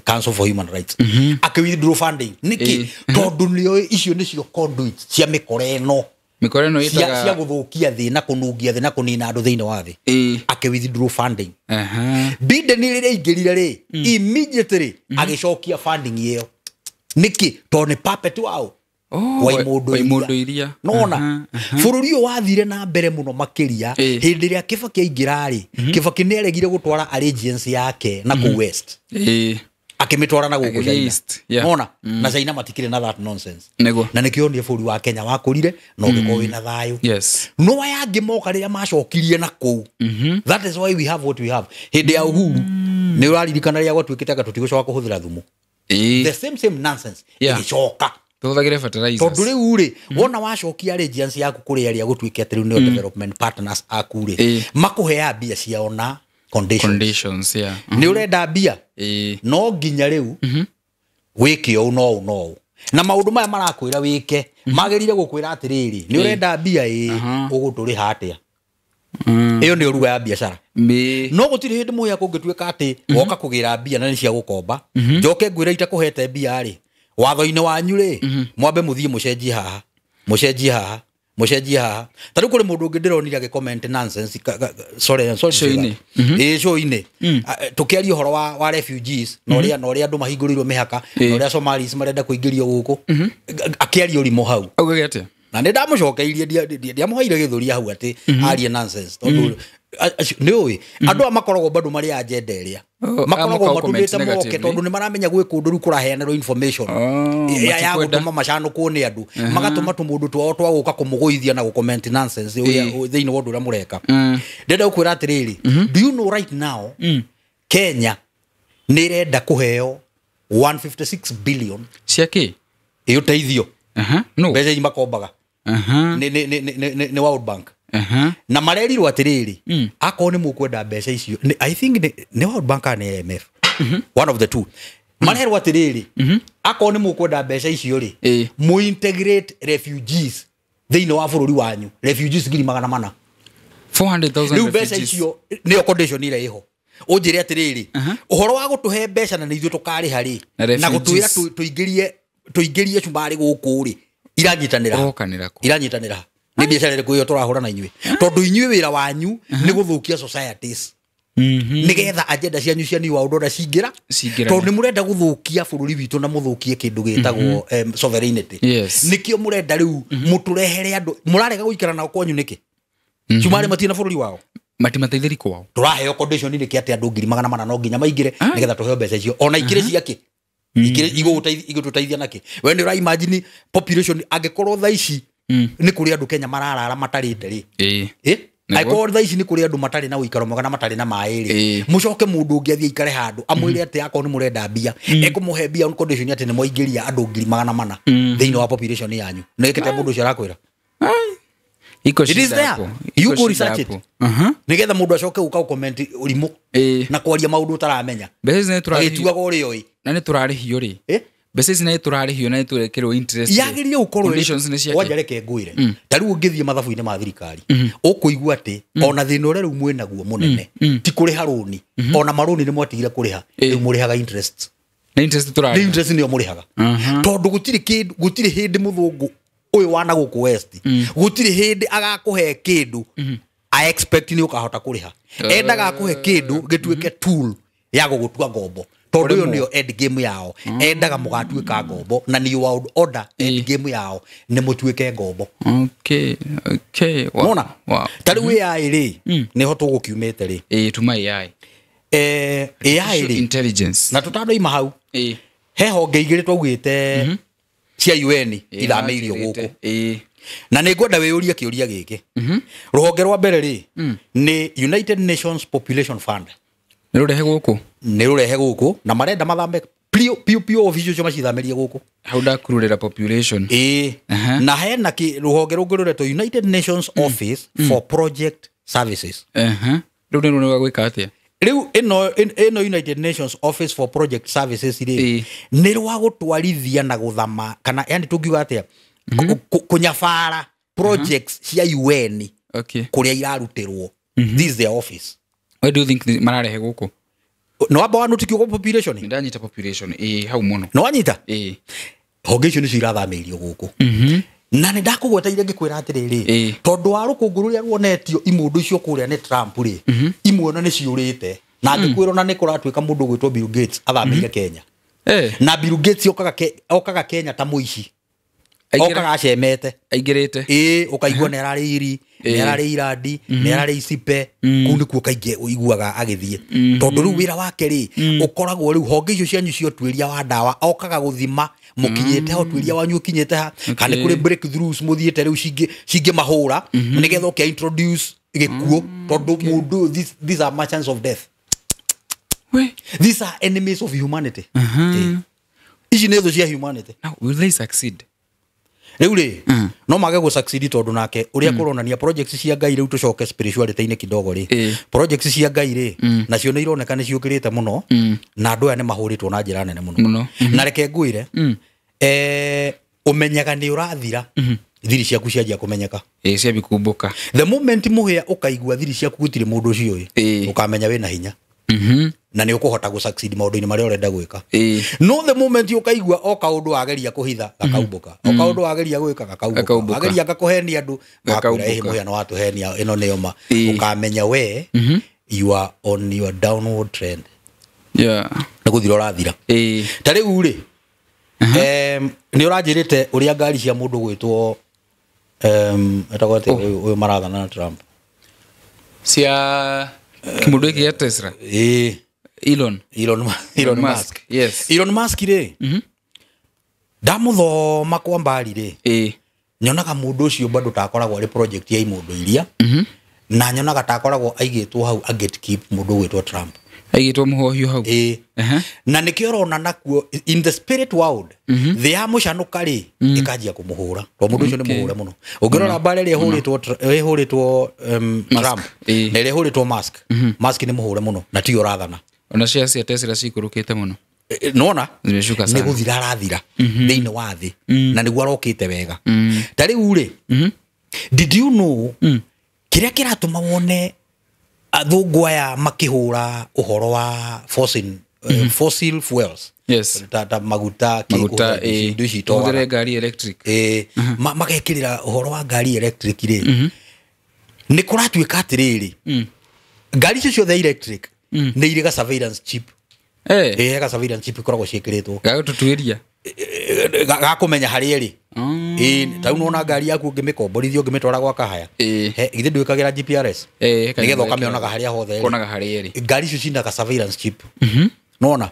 Council for Human Rights. Akĩ withdraw funding nĩkĩ? Tondũ nĩoĩ icio nĩcio conduits cia mĩkora ĩno, Mĩkora ĩno cia ĩtaga. gũthũkia thĩ na kũnungia thĩ na kũnina andũ thĩinĩ wa thĩ. Akĩ withdraw funding. Biden rĩrĩa aingĩrire rĩ, immediately agĩcokia funding ĩyo. Nĩkĩ? Tondũ nĩ puppet wao, Oh, wa imũndũ wa imũndũ iria. Nona bũrũri ũyũ wathire na mbere mũno makĩria hĩndĩ ĩrĩa Kibaki aingĩra rĩ. Kibaki nĩ aregire gũtwara allegiance yake na kũu West, akĩmĩtwara na gũkũ Agĩthiĩ China. East, yeah. Nona na China matikĩrĩ na that nonsense. Nĩguo. Na nĩkĩo onire bũrũri wa Kenya wakũrire na ũgĩkorwo wĩna thayũ. No aya angĩ moka rĩrĩa macokirie na kũu, that is why we have what we have. Hĩndĩ ya Uhuru, nĩ ũraririkana rĩrĩa gwatuĩkĩte anga tũtigũcoka kũhũthĩra thumu? The same nonsense ĩgĩcoka. Tũhũthagĩre fertilizers. Tondũ rĩu rĩ, wona wacokia allegiance yaku kũrĩ arĩa gũtuĩke atĩ rĩu nĩo development partners aku rĩ, makũheaga mbia ciao na conditions. Yeah. Nĩ ũrenda mbia no nginya rĩu wĩke ũũ no ũũ no ũũ. Na maũndũ maya marakwĩra wĩke magĩrĩire gũkwĩra atĩrĩrĩ, nĩ ũrenda mbia ĩ, ũgũtũrĩha atĩa? Ĩyo nĩyo ruga ya biacara. No gũtirĩ hĩndĩ mũhĩa kũngĩtuĩka atĩ woka kũgĩra mbia na nĩ cia gũkomba, njoke ngwĩre itakũhete mbia rĩ, watho-inĩ wanyu rĩ, mwambe mũthiĩ mũcenjie haha, mũcenjie haha, mũcenjie haha. Ta rĩu kũrĩ mũndũ ũngĩ ndĩronire agĩ-comment nonsense, sorry, Show-inĩ. Ĩĩ, show-inĩ. Tũkĩaria ũhoro wa refugees, na ũrĩa andũ mahingũrĩirwo mĩhaka, na ũrĩa Somalis marenda kũingĩrio gũkũ, akĩaria ũrimũ hau. Augage atĩa? Na nĩ ndamũcokeirie, ndiamũheire gĩthũri hau atĩ arie nonsense, tondũ nĩ ũĩ andũ aya makoragwo bado marĩ agenda ĩrĩa makoragwo matũmĩte moke, tondũ nĩ maramenya gwĩ kũndũ rĩu kũraheanĩrwo information ya gũtũma macanũkwo nĩ andũ, magatũma tũmũndũ twao twa gũka kũmũgũithia na gũ-comment nonsense thĩinĩ wa ũndũ ũrĩa mũreka. Ndĩrenda gũkwĩra atĩrĩrĩ, do you know right now Kenya nĩ ĩrenda kũheo 156 billion cia kĩ? Ĩũteithio. Mbeca ici makombaga nĩ World Bank. Na marerirwo atĩrĩrĩ, akorwo nĩ mũkwenda mbeca icio, I think nĩ World Bank kana nĩ IMF, one of the two. Marerwo atĩrĩrĩ, akorwo nĩ mũkwenda mbeca icio rĩ, mũintegrate refugees thĩinĩ wa bũrũri wanyu, refugees 400,000. 400,000 rĩu mbeca icio nĩyo condition ĩrĩa ĩho. Ũnjĩre atĩrĩrĩ, ũhoro wa gũtũhe mbeca na nĩ ithuĩ tũkarĩha rĩ, na gũtwĩra tũingĩrie cumarĩ gũkũ rĩ, iranyitanĩra. Iranyitanĩra. Nĩ biacara ĩrĩkũ ĩyo tũrahũra na inyuĩ? Tondũ inyuĩ wĩra wanyu nĩ gũthũkia societies. Nĩgetha agenda cianyu cia New World Order cingĩra, tondũ nĩ mũrenda gũthũkia bũrũri witũ na mũthũkie kĩndũ gĩtagwo sovereignty. Nĩkĩo mũrenda rĩu mũtũrehere andũ, mũrarega gũikara nao kwanyu nĩkĩ? Cumarĩ matirĩ na bũrũri wao. Matimateithĩri kwao. Tũraheo condition nĩkĩ atĩ andũ 400,000 no nginya maingĩre nĩgetha tũheo mbeca icio. Ona ikĩrĩ ciakĩ? Igũtũteithia nakĩ? We nĩ ũra imagine population angĩkorwo thaa ici nĩ kũrĩ andũ Kenya mararara matarĩte rĩ. Angĩkorwo thaa ici nĩ kũrĩ andũ matarĩ na ũikaro mwega na matarĩ na maĩ rĩ, mũcoke mũndũ ũngĩ athiĩ aikare handũ amwĩre atĩ akorwo nĩ mũrenda mbia, ekũmũhe mbia on condition atĩ nĩ mwaingĩria andũ 400,000 thĩinĩ wa population yanyu. Nĩ gĩkĩte mũndũ ũcio arakwĩra. It is there. You go research it. Nĩgetha mũndũ acoke gũka gũ-comment ũrimũ na kwaria maũndũ ũtaramenya. Mbeca ici nĩ tũrarĩhio. Agĩtuaga ũrĩa ũĩ. Na nĩ tũrarĩhio rĩ. Mbeca ici nĩ tũrarĩhio na nĩ tũrekĩrwo interest. Yagĩrĩire gũkorwo kwanja reke ngwĩre. Ta rĩu ũngĩthiĩ mathabu-inĩ ma thirikari, ũkũigua atĩ ona thĩna ũrĩa rĩu mwĩnaguo mũnene ti kũrĩha rũni, ona marũni nĩ mwatigire kũrĩha, rĩu mũrĩhaga interest. Nĩ interest tũrarĩha. Nĩ interest nĩyo mũrĩhaga. Tondũ gũtirĩ hĩndĩ mũthũngũ ũyũ wa na gũkũ West, gũtirĩ hĩndĩ agakũhe kĩndũ I expect nĩ ũkahota kũrĩha. Endaga akũhe kĩndũ gĩtuĩke tool ya gũgũtua ngombo. Tondũ ĩyo nĩyo end game yao. Endaga mũgatuĩka ngombo na New World Order end game yao nĩ mũtuĩke ngombo. Okay, okay. Mona? Ta rĩu AI rĩ, nĩho tũgũkiumĩte rĩ. Tuma AI. AI rĩ. Intelligence. Na tũtandoima hau. He honge igĩrĩ twaugĩte cia UN ithamĩirio gũkũ. Na nĩ ngwenda wĩyũrie kĩũria gĩkĩ. Rũhonge rwa mbere rĩ, nĩ United Nations Population Fund. Nĩ rũrehe gũkũ? Nĩ rũrehe gũkũ na marenda mathame piũ ofici ũcio macithamĩrie gũkũ. Hau ndakururĩra population. Na hena rũhonge rũngĩ rũretwo United Nations Office for Project Services. Rĩu nĩ rũrĩa gwĩka atĩa? Rĩu ĩno United Nations Office for Project Services rĩ, nĩ rwa gũtwarithia na gũthama kana yani tũngiuga atĩa, kũnyabara projects cia UN kũrĩa irarutĩrwo. This is their office. Why do you think mararehe gũkũ? No wamba wa notiki ũguo population? Ndanyita population hau mũno. No wanyita? Honge icio nĩcio irathamĩirio gũkũ. Na nĩ ndakũgwetaire ngĩkwĩra atĩrĩrĩ, tondũ wa rũkũngũ rũrĩa ruonetio imũndũ icio kũrĩa nĩ Trump rĩ, imwe ona nĩ ciũrĩte. Na ngĩkwĩra ona nĩ kũratuĩka mũndũ ũgwĩtwo Bill Gates athamĩire Kenya. Na Bill Gates okaga Kenya ta mũici. Okaga acemete. Aingĩrĩte. Ũkaigua nĩ ararĩ Iri, nĩ ararĩ Irandi, nĩ ararĩ Isipe, kũu nĩkuo kaingĩ ũiguaga agĩthiĩ. Tondũ rĩu wĩra wake rĩ, ũkoragwo rĩu honge icio cianyu cia ũtuĩria wa ndawa, okaga gũthima mũkinyĩte ha, ũtuĩria wanyu ũkinyĩte ha, kana nĩ kũrĩ breakthroughs mũthiĩte rĩu cingĩmahũra, nĩgetha ũke introduce gĩkuũ, tondũ mũndũ, these are merchants of death. These are enemies of humanity. Ici nĩ thũ cia humanity. Now will they succeed? Rĩu rĩ, no mage gũ succeed tondũ nake ũrĩa kũronania projects cia Ngai, rĩu tũcoke spirituality-inĩ kidogo rĩ, projects cia Ngai rĩ, nacio nĩ ironeka nĩ ciũkĩrĩte mũno, na andũ aya nĩ mahũrĩtwo na njĩra nene mũno. Mũno. Na reke ngwĩre, ũmenyaga nĩ ũrathira thiri ciaku cianjia kũmenyeka. Ĩĩ, ciambi kumbũka. The moment mũhĩa ũkaigua thiri ciaku gũtirĩ mũndũ ũciũĩ, ũkamenya wĩna hinya na nĩ ũkũhota gũ succeed maũndũ-inĩ marĩa ũrenda gwĩka. No the moment ũkaigua o kaũndũ wageria kũhitha gakaumbũka, o kaũndũ wageria gwĩka gakaumbũka, Gakaumbũka. wageria gakũhenia andũ magakwĩra, Gakaumbũka. ĩhĩ mũhĩa no watũhenia, ĩno nĩyo ma. Ũkamenya we you are on your downward trend. Nĩ gũthira ũrathira. Ta rĩu rĩ, nĩ ũranjĩrĩte ũrĩa ngari cia mũndũ gwĩtwo, etagwo atĩa ũyũ ũyũ marathana na Trump? Cia kĩmũndũ gĩkĩ gĩa Tesla? Ĩĩ. Elon. Elon Musk. Yes. Elon Musk rĩ, ndamũthoma kwa mbari rĩ, nyonaga mũndũ ũcio bado takoragwo arĩ project ya imũndũ iria, na nyonaga takoragwo aigĩtwo hau a gatekeep mũndũ ũgwĩtwo Trump. Aigĩtwo mũhohio hau. Ĩĩ. Na nĩkĩo ũrona nakuo in the spirit world, thĩ ya mũcanũka rĩ, ĩkanjia kũmũhũra tondũ mũndũ ũcio nĩ mũhũre mũno. Ũngĩrora mbara ĩrĩa ĩhũrĩtwo ĩhũrĩtwo Trump na ĩrĩa ĩhũrĩtwo Musk, Musk nĩ mũhũre mũno na tiwe ũrathana. Ona cia Tesla cikũrũkĩte mũno. Nona Zimeshuka nĩ sana. gũthira arathira thĩinĩ wa thĩ, na nĩguo arokĩte wega. Ta rĩu rĩ, did you know kĩrĩa kĩratũma wone athũngũ aya makĩhũra ũhoro wa fossil fuels, ta maguta, kĩ, Maguta. kũhũthĩra indo ici Tũhũthĩre itoaga. ngari electric. Magekĩrĩra ũhoro wa ngari electric rĩ, nĩ kũratuĩka atĩrĩrĩ, ngari icio ciothe electric nĩ irĩ ga surveillance chip. Ĩĩ, ga surveillance chip ikoragwo ciĩkĩrĩtwo. Gagũtũtuĩria. Gakũmenya harĩa ĩrĩ. Ĩĩ, ta rĩu nĩwona ngari yaku ũngĩmĩkomborithia ũngĩmĩtwara gwa kahaya, githĩ ndwĩkagĩra GPS nĩgetha ũkamĩonaga harĩa hothe ĩrĩ? Kuonaga harĩa ĩrĩ. Ngari icio cina ka surveillance chip, nona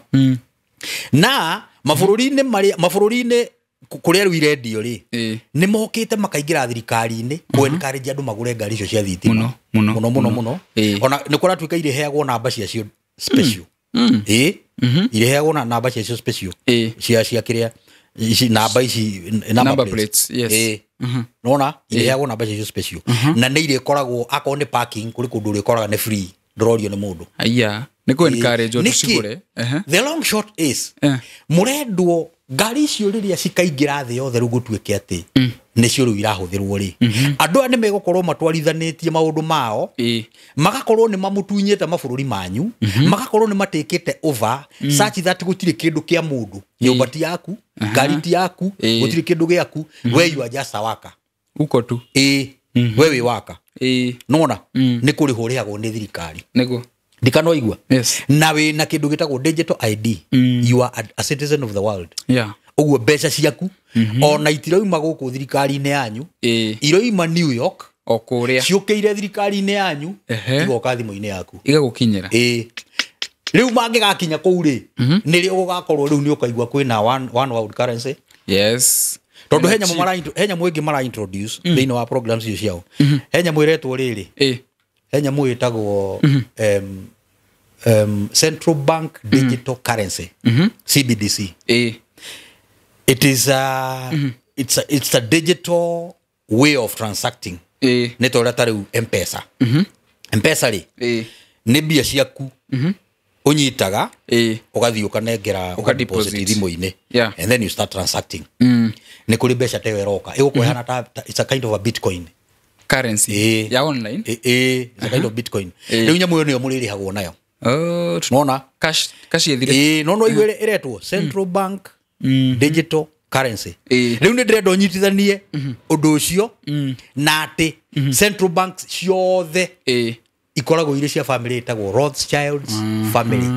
na mabũrũri-inĩ marĩa mabũrũri-inĩ kũrĩa rĩu irendio rĩ, nĩ mokĩte makaingĩra thirikari-inĩ kũ encourage andũ magũre ngari icio cia thitima. Mũno, mũno, mũno mũno mũno. Ona nĩ kũratuĩka irĩheagwo namba ciacio special. Ĩĩ, irĩheagwo na namba ciacio special cia kĩrĩa ici namba ici number Number plates. plates, yes. Ĩĩ. Nona irĩheagwo namba ciacio special, na nĩ irĩkoragwo akorwo nĩ parking kũrĩ kũndũ ũrĩkoraga nĩ free, ndũrorio nĩ mũndũ. Aya nĩ kũ encourage Nĩkĩ? tũcigũre. The long shot is, mũrendwo ngari icio rĩrĩa cikaingĩra thĩ yothe rĩu gũtuĩke atĩ nĩcio rĩu irahũthĩrwo rĩ, andũ aya nĩ megũkorwo matwarithanĩtie maũndũ mao, magakorwo nĩ mamũtunyĩte mabũrũri manyu, magakorwo nĩ matĩkĩte over such that gũtirĩ kĩndũ kĩa mũndũ, nyũmba ti yaku, ngari ti yaku, gũtirĩ kĩndũ gĩaku, we you are just a worker. Uko tu. Ĩĩ, we wĩ waka. Nona nĩ kũrĩhwo ũrĩhagwo nĩ thirikari. Nĩguo. Ndikanoigua. Yes. Na wĩ na kĩndũ gĩtagwo digital ID, you are a citizen of the world. Ũguo mbeca ciaku ona itiroima gũkũ thirikari-inĩ yanyu, iroima New York, O kũrĩa. ciũkĩire thirikari-inĩ yanyu, igoka thimũ-inĩ yaku. Igagũkinyĩra. Ĩĩ, rĩu mangĩgakinya kũu rĩ, nĩrĩo gũgakorwo rĩu nĩ ũkaigua kwĩna one world currency. Yes. Tondũ he nyamũ he nyamũ ĩngĩ mara introduce thĩinĩ wa programs icio ciao, he nyamũ ĩretwo rĩrĩ, he nyamũ ĩtagwo central bank digital currency, CBDC. It is a, it's a digital way of transacting. Nĩ ta ũrĩa ta rĩu Mpesa, Mpesa rĩ, nĩ mbia ciaku ũnyitaga, ũgathiĩ ũkanengera, Ũkadeposit. ũkadeposit thimũ-inĩ, and then you start transacting. Nĩ kũrĩ mbeca ta ĩyo ĩroka ĩgũkorwo ĩhana it's a kind of a bitcoin. Currency ya online. Ĩĩ, it's a kind of bitcoin. Rĩu nyamũ ĩyo nĩyo mũrĩrĩhagwo nayo. Oh, Nona cash cash ĩthire. Ĩĩ, no no igua ĩretwo central bank digital currency. Rĩu nĩ ndĩrenda ũnyitithanie ũndũ ũcio na atĩ central banks ciothe ikoragwo irĩ cia family ĩtagwo Rothschilds family.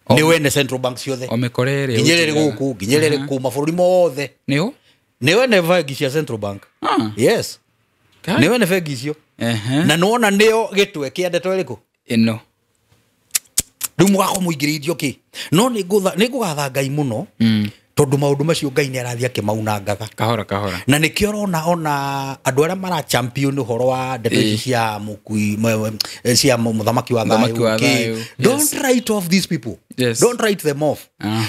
Nĩ wene central bank ciothe, O mĩkora ĩrĩa nginya ĩrĩa ĩrĩ ũnjĩraga. gũkũ, nginya ĩrĩa ĩrĩ kũ mabũrũri mothe. Nĩũ? Nĩ wene bengi cia central bank. Yes, nĩ wene bengi icio. Na nĩwona nĩo gĩtwe kĩa ndeto ĩrĩkũ? Ĩno. Rĩu mũgakorwo mũingĩrĩirio kĩ, no nĩ ngũgatha Ngai mũno tondũ maũndũ macio Ngai nĩ arathiĩ akĩmaunangaga. Kahora kahora. Na nĩkĩo ũrona ona andũ arĩa mara champion ũhoro wa ndeto ici cia mũkui cia mũthamaki wa Mũthamaki wa thayũ kĩ, thayũ, don't yes. write off these people. Yes. Don't write them off.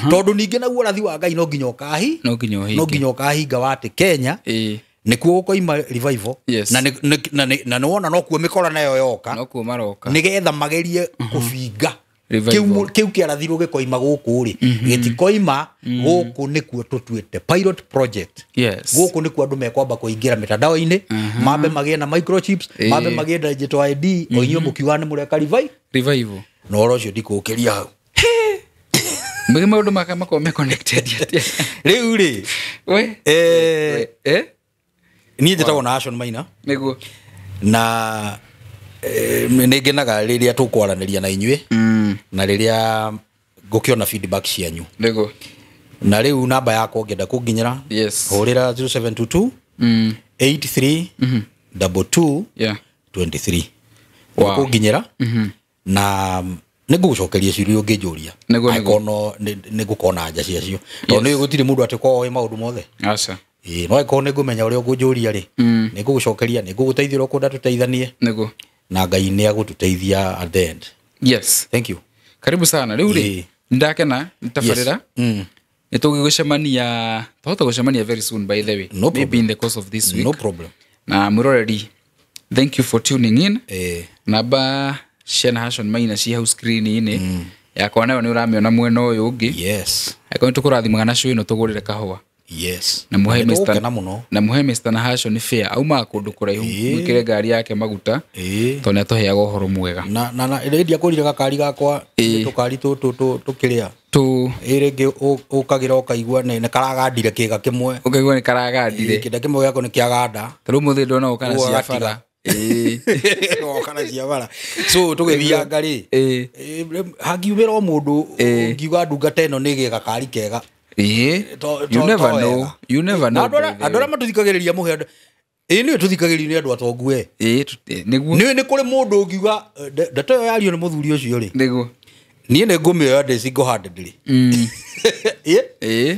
Tondũ ningĩ naguo ũrathi wa Ngai no nginya ũkahi No nginya ũhinge. no nginya ũkahinga wa atĩ Kenya Ĩĩ. nĩkuo gũkoima revival. Yes. Na na nĩwona nokuo mĩkora nayo yoka No kuo maroka. nĩgetha magerie kũbinga Revival. Kĩu kĩarathirwo gĩkoima gũkũ rĩ, gĩtikoima gũkũ, nĩkuo tũtuĩte pilot project. Yes. Gũkũ nĩkuo andũ mekwamba kũingĩra mĩtandao-inĩ, mambe magĩe na microchips, Ĩĩ. mambe magĩe na digital ID, o inyuĩ mũkiuga nĩ mũreka revival Revival. na ũhoro ũcio ndikũũkĩria hau. Mwige maũndũ maka makorwo me connected atĩa? Rĩu rĩ, We. Eh? Niĩ njĩtagwo na Ashon Maina. Nĩguo. Na nĩ ngenaga rĩrĩa tũkwaranĩria na inyuĩ na rĩrĩa ngũkĩona feedback cianyu. Nĩguo. Na rĩu namba yakwa ũngĩenda kũnginyĩra, Yes. hũrĩra 0722 83 22 Yeah. 23. Wow. Kũnginyĩra na nĩ ngũgũcokeria ciũria ũngĩnjũria. Nĩguo, nĩguo. Angĩkorwo no nĩ ngũkorwo na anja ciacio, tondũ nĩ gũtirĩ mũndũ atĩ ũkoragwo oĩ maũndũ mothe. Aca. Ĩĩ, no angĩkorwo nĩ ngũmenya ũrĩa ũkũnjũria rĩ, nĩ ngũgũcokeria, nĩ ngũgũteithia ũrĩa ũkwenda tũteithanie, Nĩguo. na Ngai nĩ agũtũteithia at the end. Yes. Thank you. Karibu sana. Rĩu rĩ, Ĩĩ. ndakena nĩ tabarĩra. Mm. Nĩ tũgĩgũcemania, twahota gũcemania very soon, by the way. No problem. Maybe in the course of this week. No problem. Na mwĩroreri, thank you for tuning in. Namba cia Nahashon Maina ci hau screen-inĩ yakwa, nayo nĩ ũramĩona mwena ũyũ ũngĩ. Yes. Angĩkorwo nĩ tũkũrathimaga na show ĩno, tũgũrĩre kahũa. Yes. Na mũhe Nĩ Mr. tũgũkena mũno. Na mũhe Mr. Nahashon fare, aumaga kũndũ kũraihu, Ĩĩ. mwĩkĩre ngari yake maguta, Ĩĩ. tondũ nĩ atũheaga ũhoro mwega. Na rĩrĩa ndiakũrire gakari gakwa, Ĩĩ. tũkari tũtũ tũkĩrĩa Tũ ĩ rĩngĩ ũkagĩra ũkaigua nĩ karagandire kĩga kĩmwe. Ũkaigua nĩ karagandire. Ĩĩ, kĩnda kĩmwe gĩako nĩ kĩaganda. Ta rĩu mũthĩ ndona ũka na Ũguo cia agatiga. bara. Ĩĩ. Oka na cia bara, so tũgĩthianga rĩ, Ĩĩ. Hangiumĩra o mũndũ Ĩĩ. ngiuga ndungata ĩno nĩ gĩ gakari kega. Ĩĩ. You never know. You never know, Na andũ by the arĩa way. matũthikagĩrĩria mũhe ĩĩ nĩwe tũthikagĩrĩrio nĩ andũ atongu we. Ĩĩ, nĩguo. Nĩwe nĩ kũrĩ mũndũ ũngiuga ndeto ĩyo yario nĩ mũthuri ũcio rĩ, Nĩguo. niĩ nĩ ngũmĩoya ndĩ single handedly. Ĩĩ. Ĩĩ.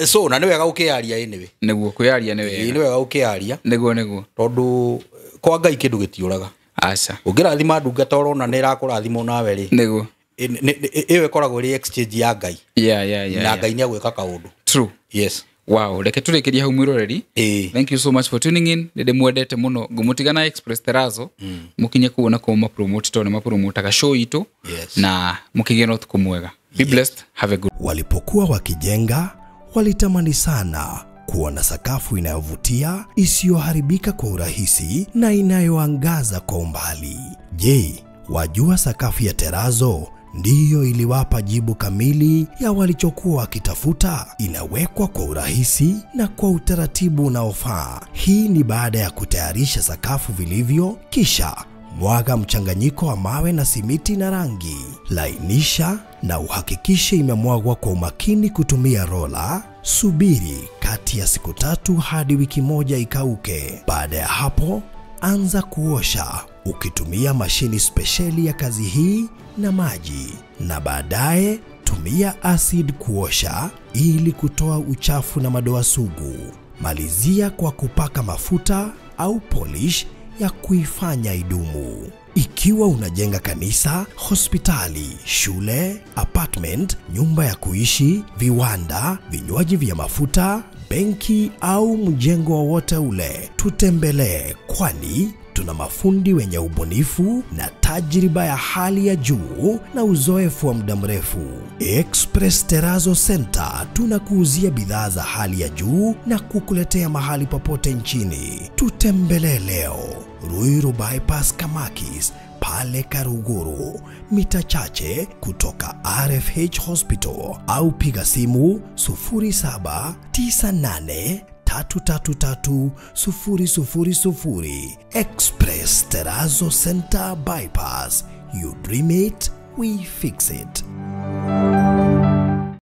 So na nĩ wega gũkĩaria anyway. Nĩguo, kwĩyaria nĩ Ĩĩ, wega. nĩ wega gũkĩaria. Nĩguo. Tondũ kwa Ngai kĩndũ gĩtiũraga. Aca. Ũngĩrathima ndungata ũrona nĩ ĩrakũrathima nawe rĩ, Nĩguo. ĩyo ĩkoragwo ĩrĩ exchange ya Ngai. Yeah. Na Ngai nĩ agwĩka kaũndũ. True. Yes. Wow, reke tũrĩkĩrie hau, mwĩroreri. Ĩĩ. Thank you so much for tuning in. Nĩ ndĩmwendete mũno, ngũmũtiga na Express Terrazzo. Mũkinye kũu na kũu mapromote, tondũ nĩ mapromotaga show itũ. Yes. Na mũkĩgĩe na ũtukũ mwega. Be blessed, have a good Walipokuwa wakijenga, walitamani sana kuona sakafu inayovutia, isiyoharibika kwa urahisi na inayoangaza kwa umbali. Je, wajua sakafu ya Terrazzo ndiyo iliwapa jibu kamili ya walichokuwa wakitafuta? Inawekwa kwa urahisi na kwa utaratibu unaofaa. Hii ni baada ya kutayarisha sakafu vilivyo, kisha mwaga mchanganyiko wa mawe na simiti na rangi. Lainisha na uhakikishe imemwagwa kwa umakini kutumia rola. Subiri kati ya siku 3 hadi wiki 1 ikauke. Baada ya hapo, anza kuosha ukitumia mashini spesheli ya kazi hii na maji, na baadaye tumia acid kuosha ili kutoa uchafu na madoa sugu. Malizia kwa kupaka mafuta au polish ya kuifanya idumu. Ikiwa unajenga kanisa, hospitali, shule, apartment, nyumba ya kuishi, viwanda, vinywaji vya mafuta, benki au mjengo wowote ule, tutembelee, kwani tuna mafundi wenye ubunifu na tajriba ya hali ya juu na uzoefu wa muda mrefu. Express Terrazzo Center tunakuuzia bidhaa za hali ya juu na kukuletea mahali popote nchini. Tutembelee leo Ruiru Bypass Kamakis pale Karuguru, mita chache kutoka RFH Hospital, au piga simu 0798 333 000. Express Terrazzo Center Bypass. You dream it, we fix it.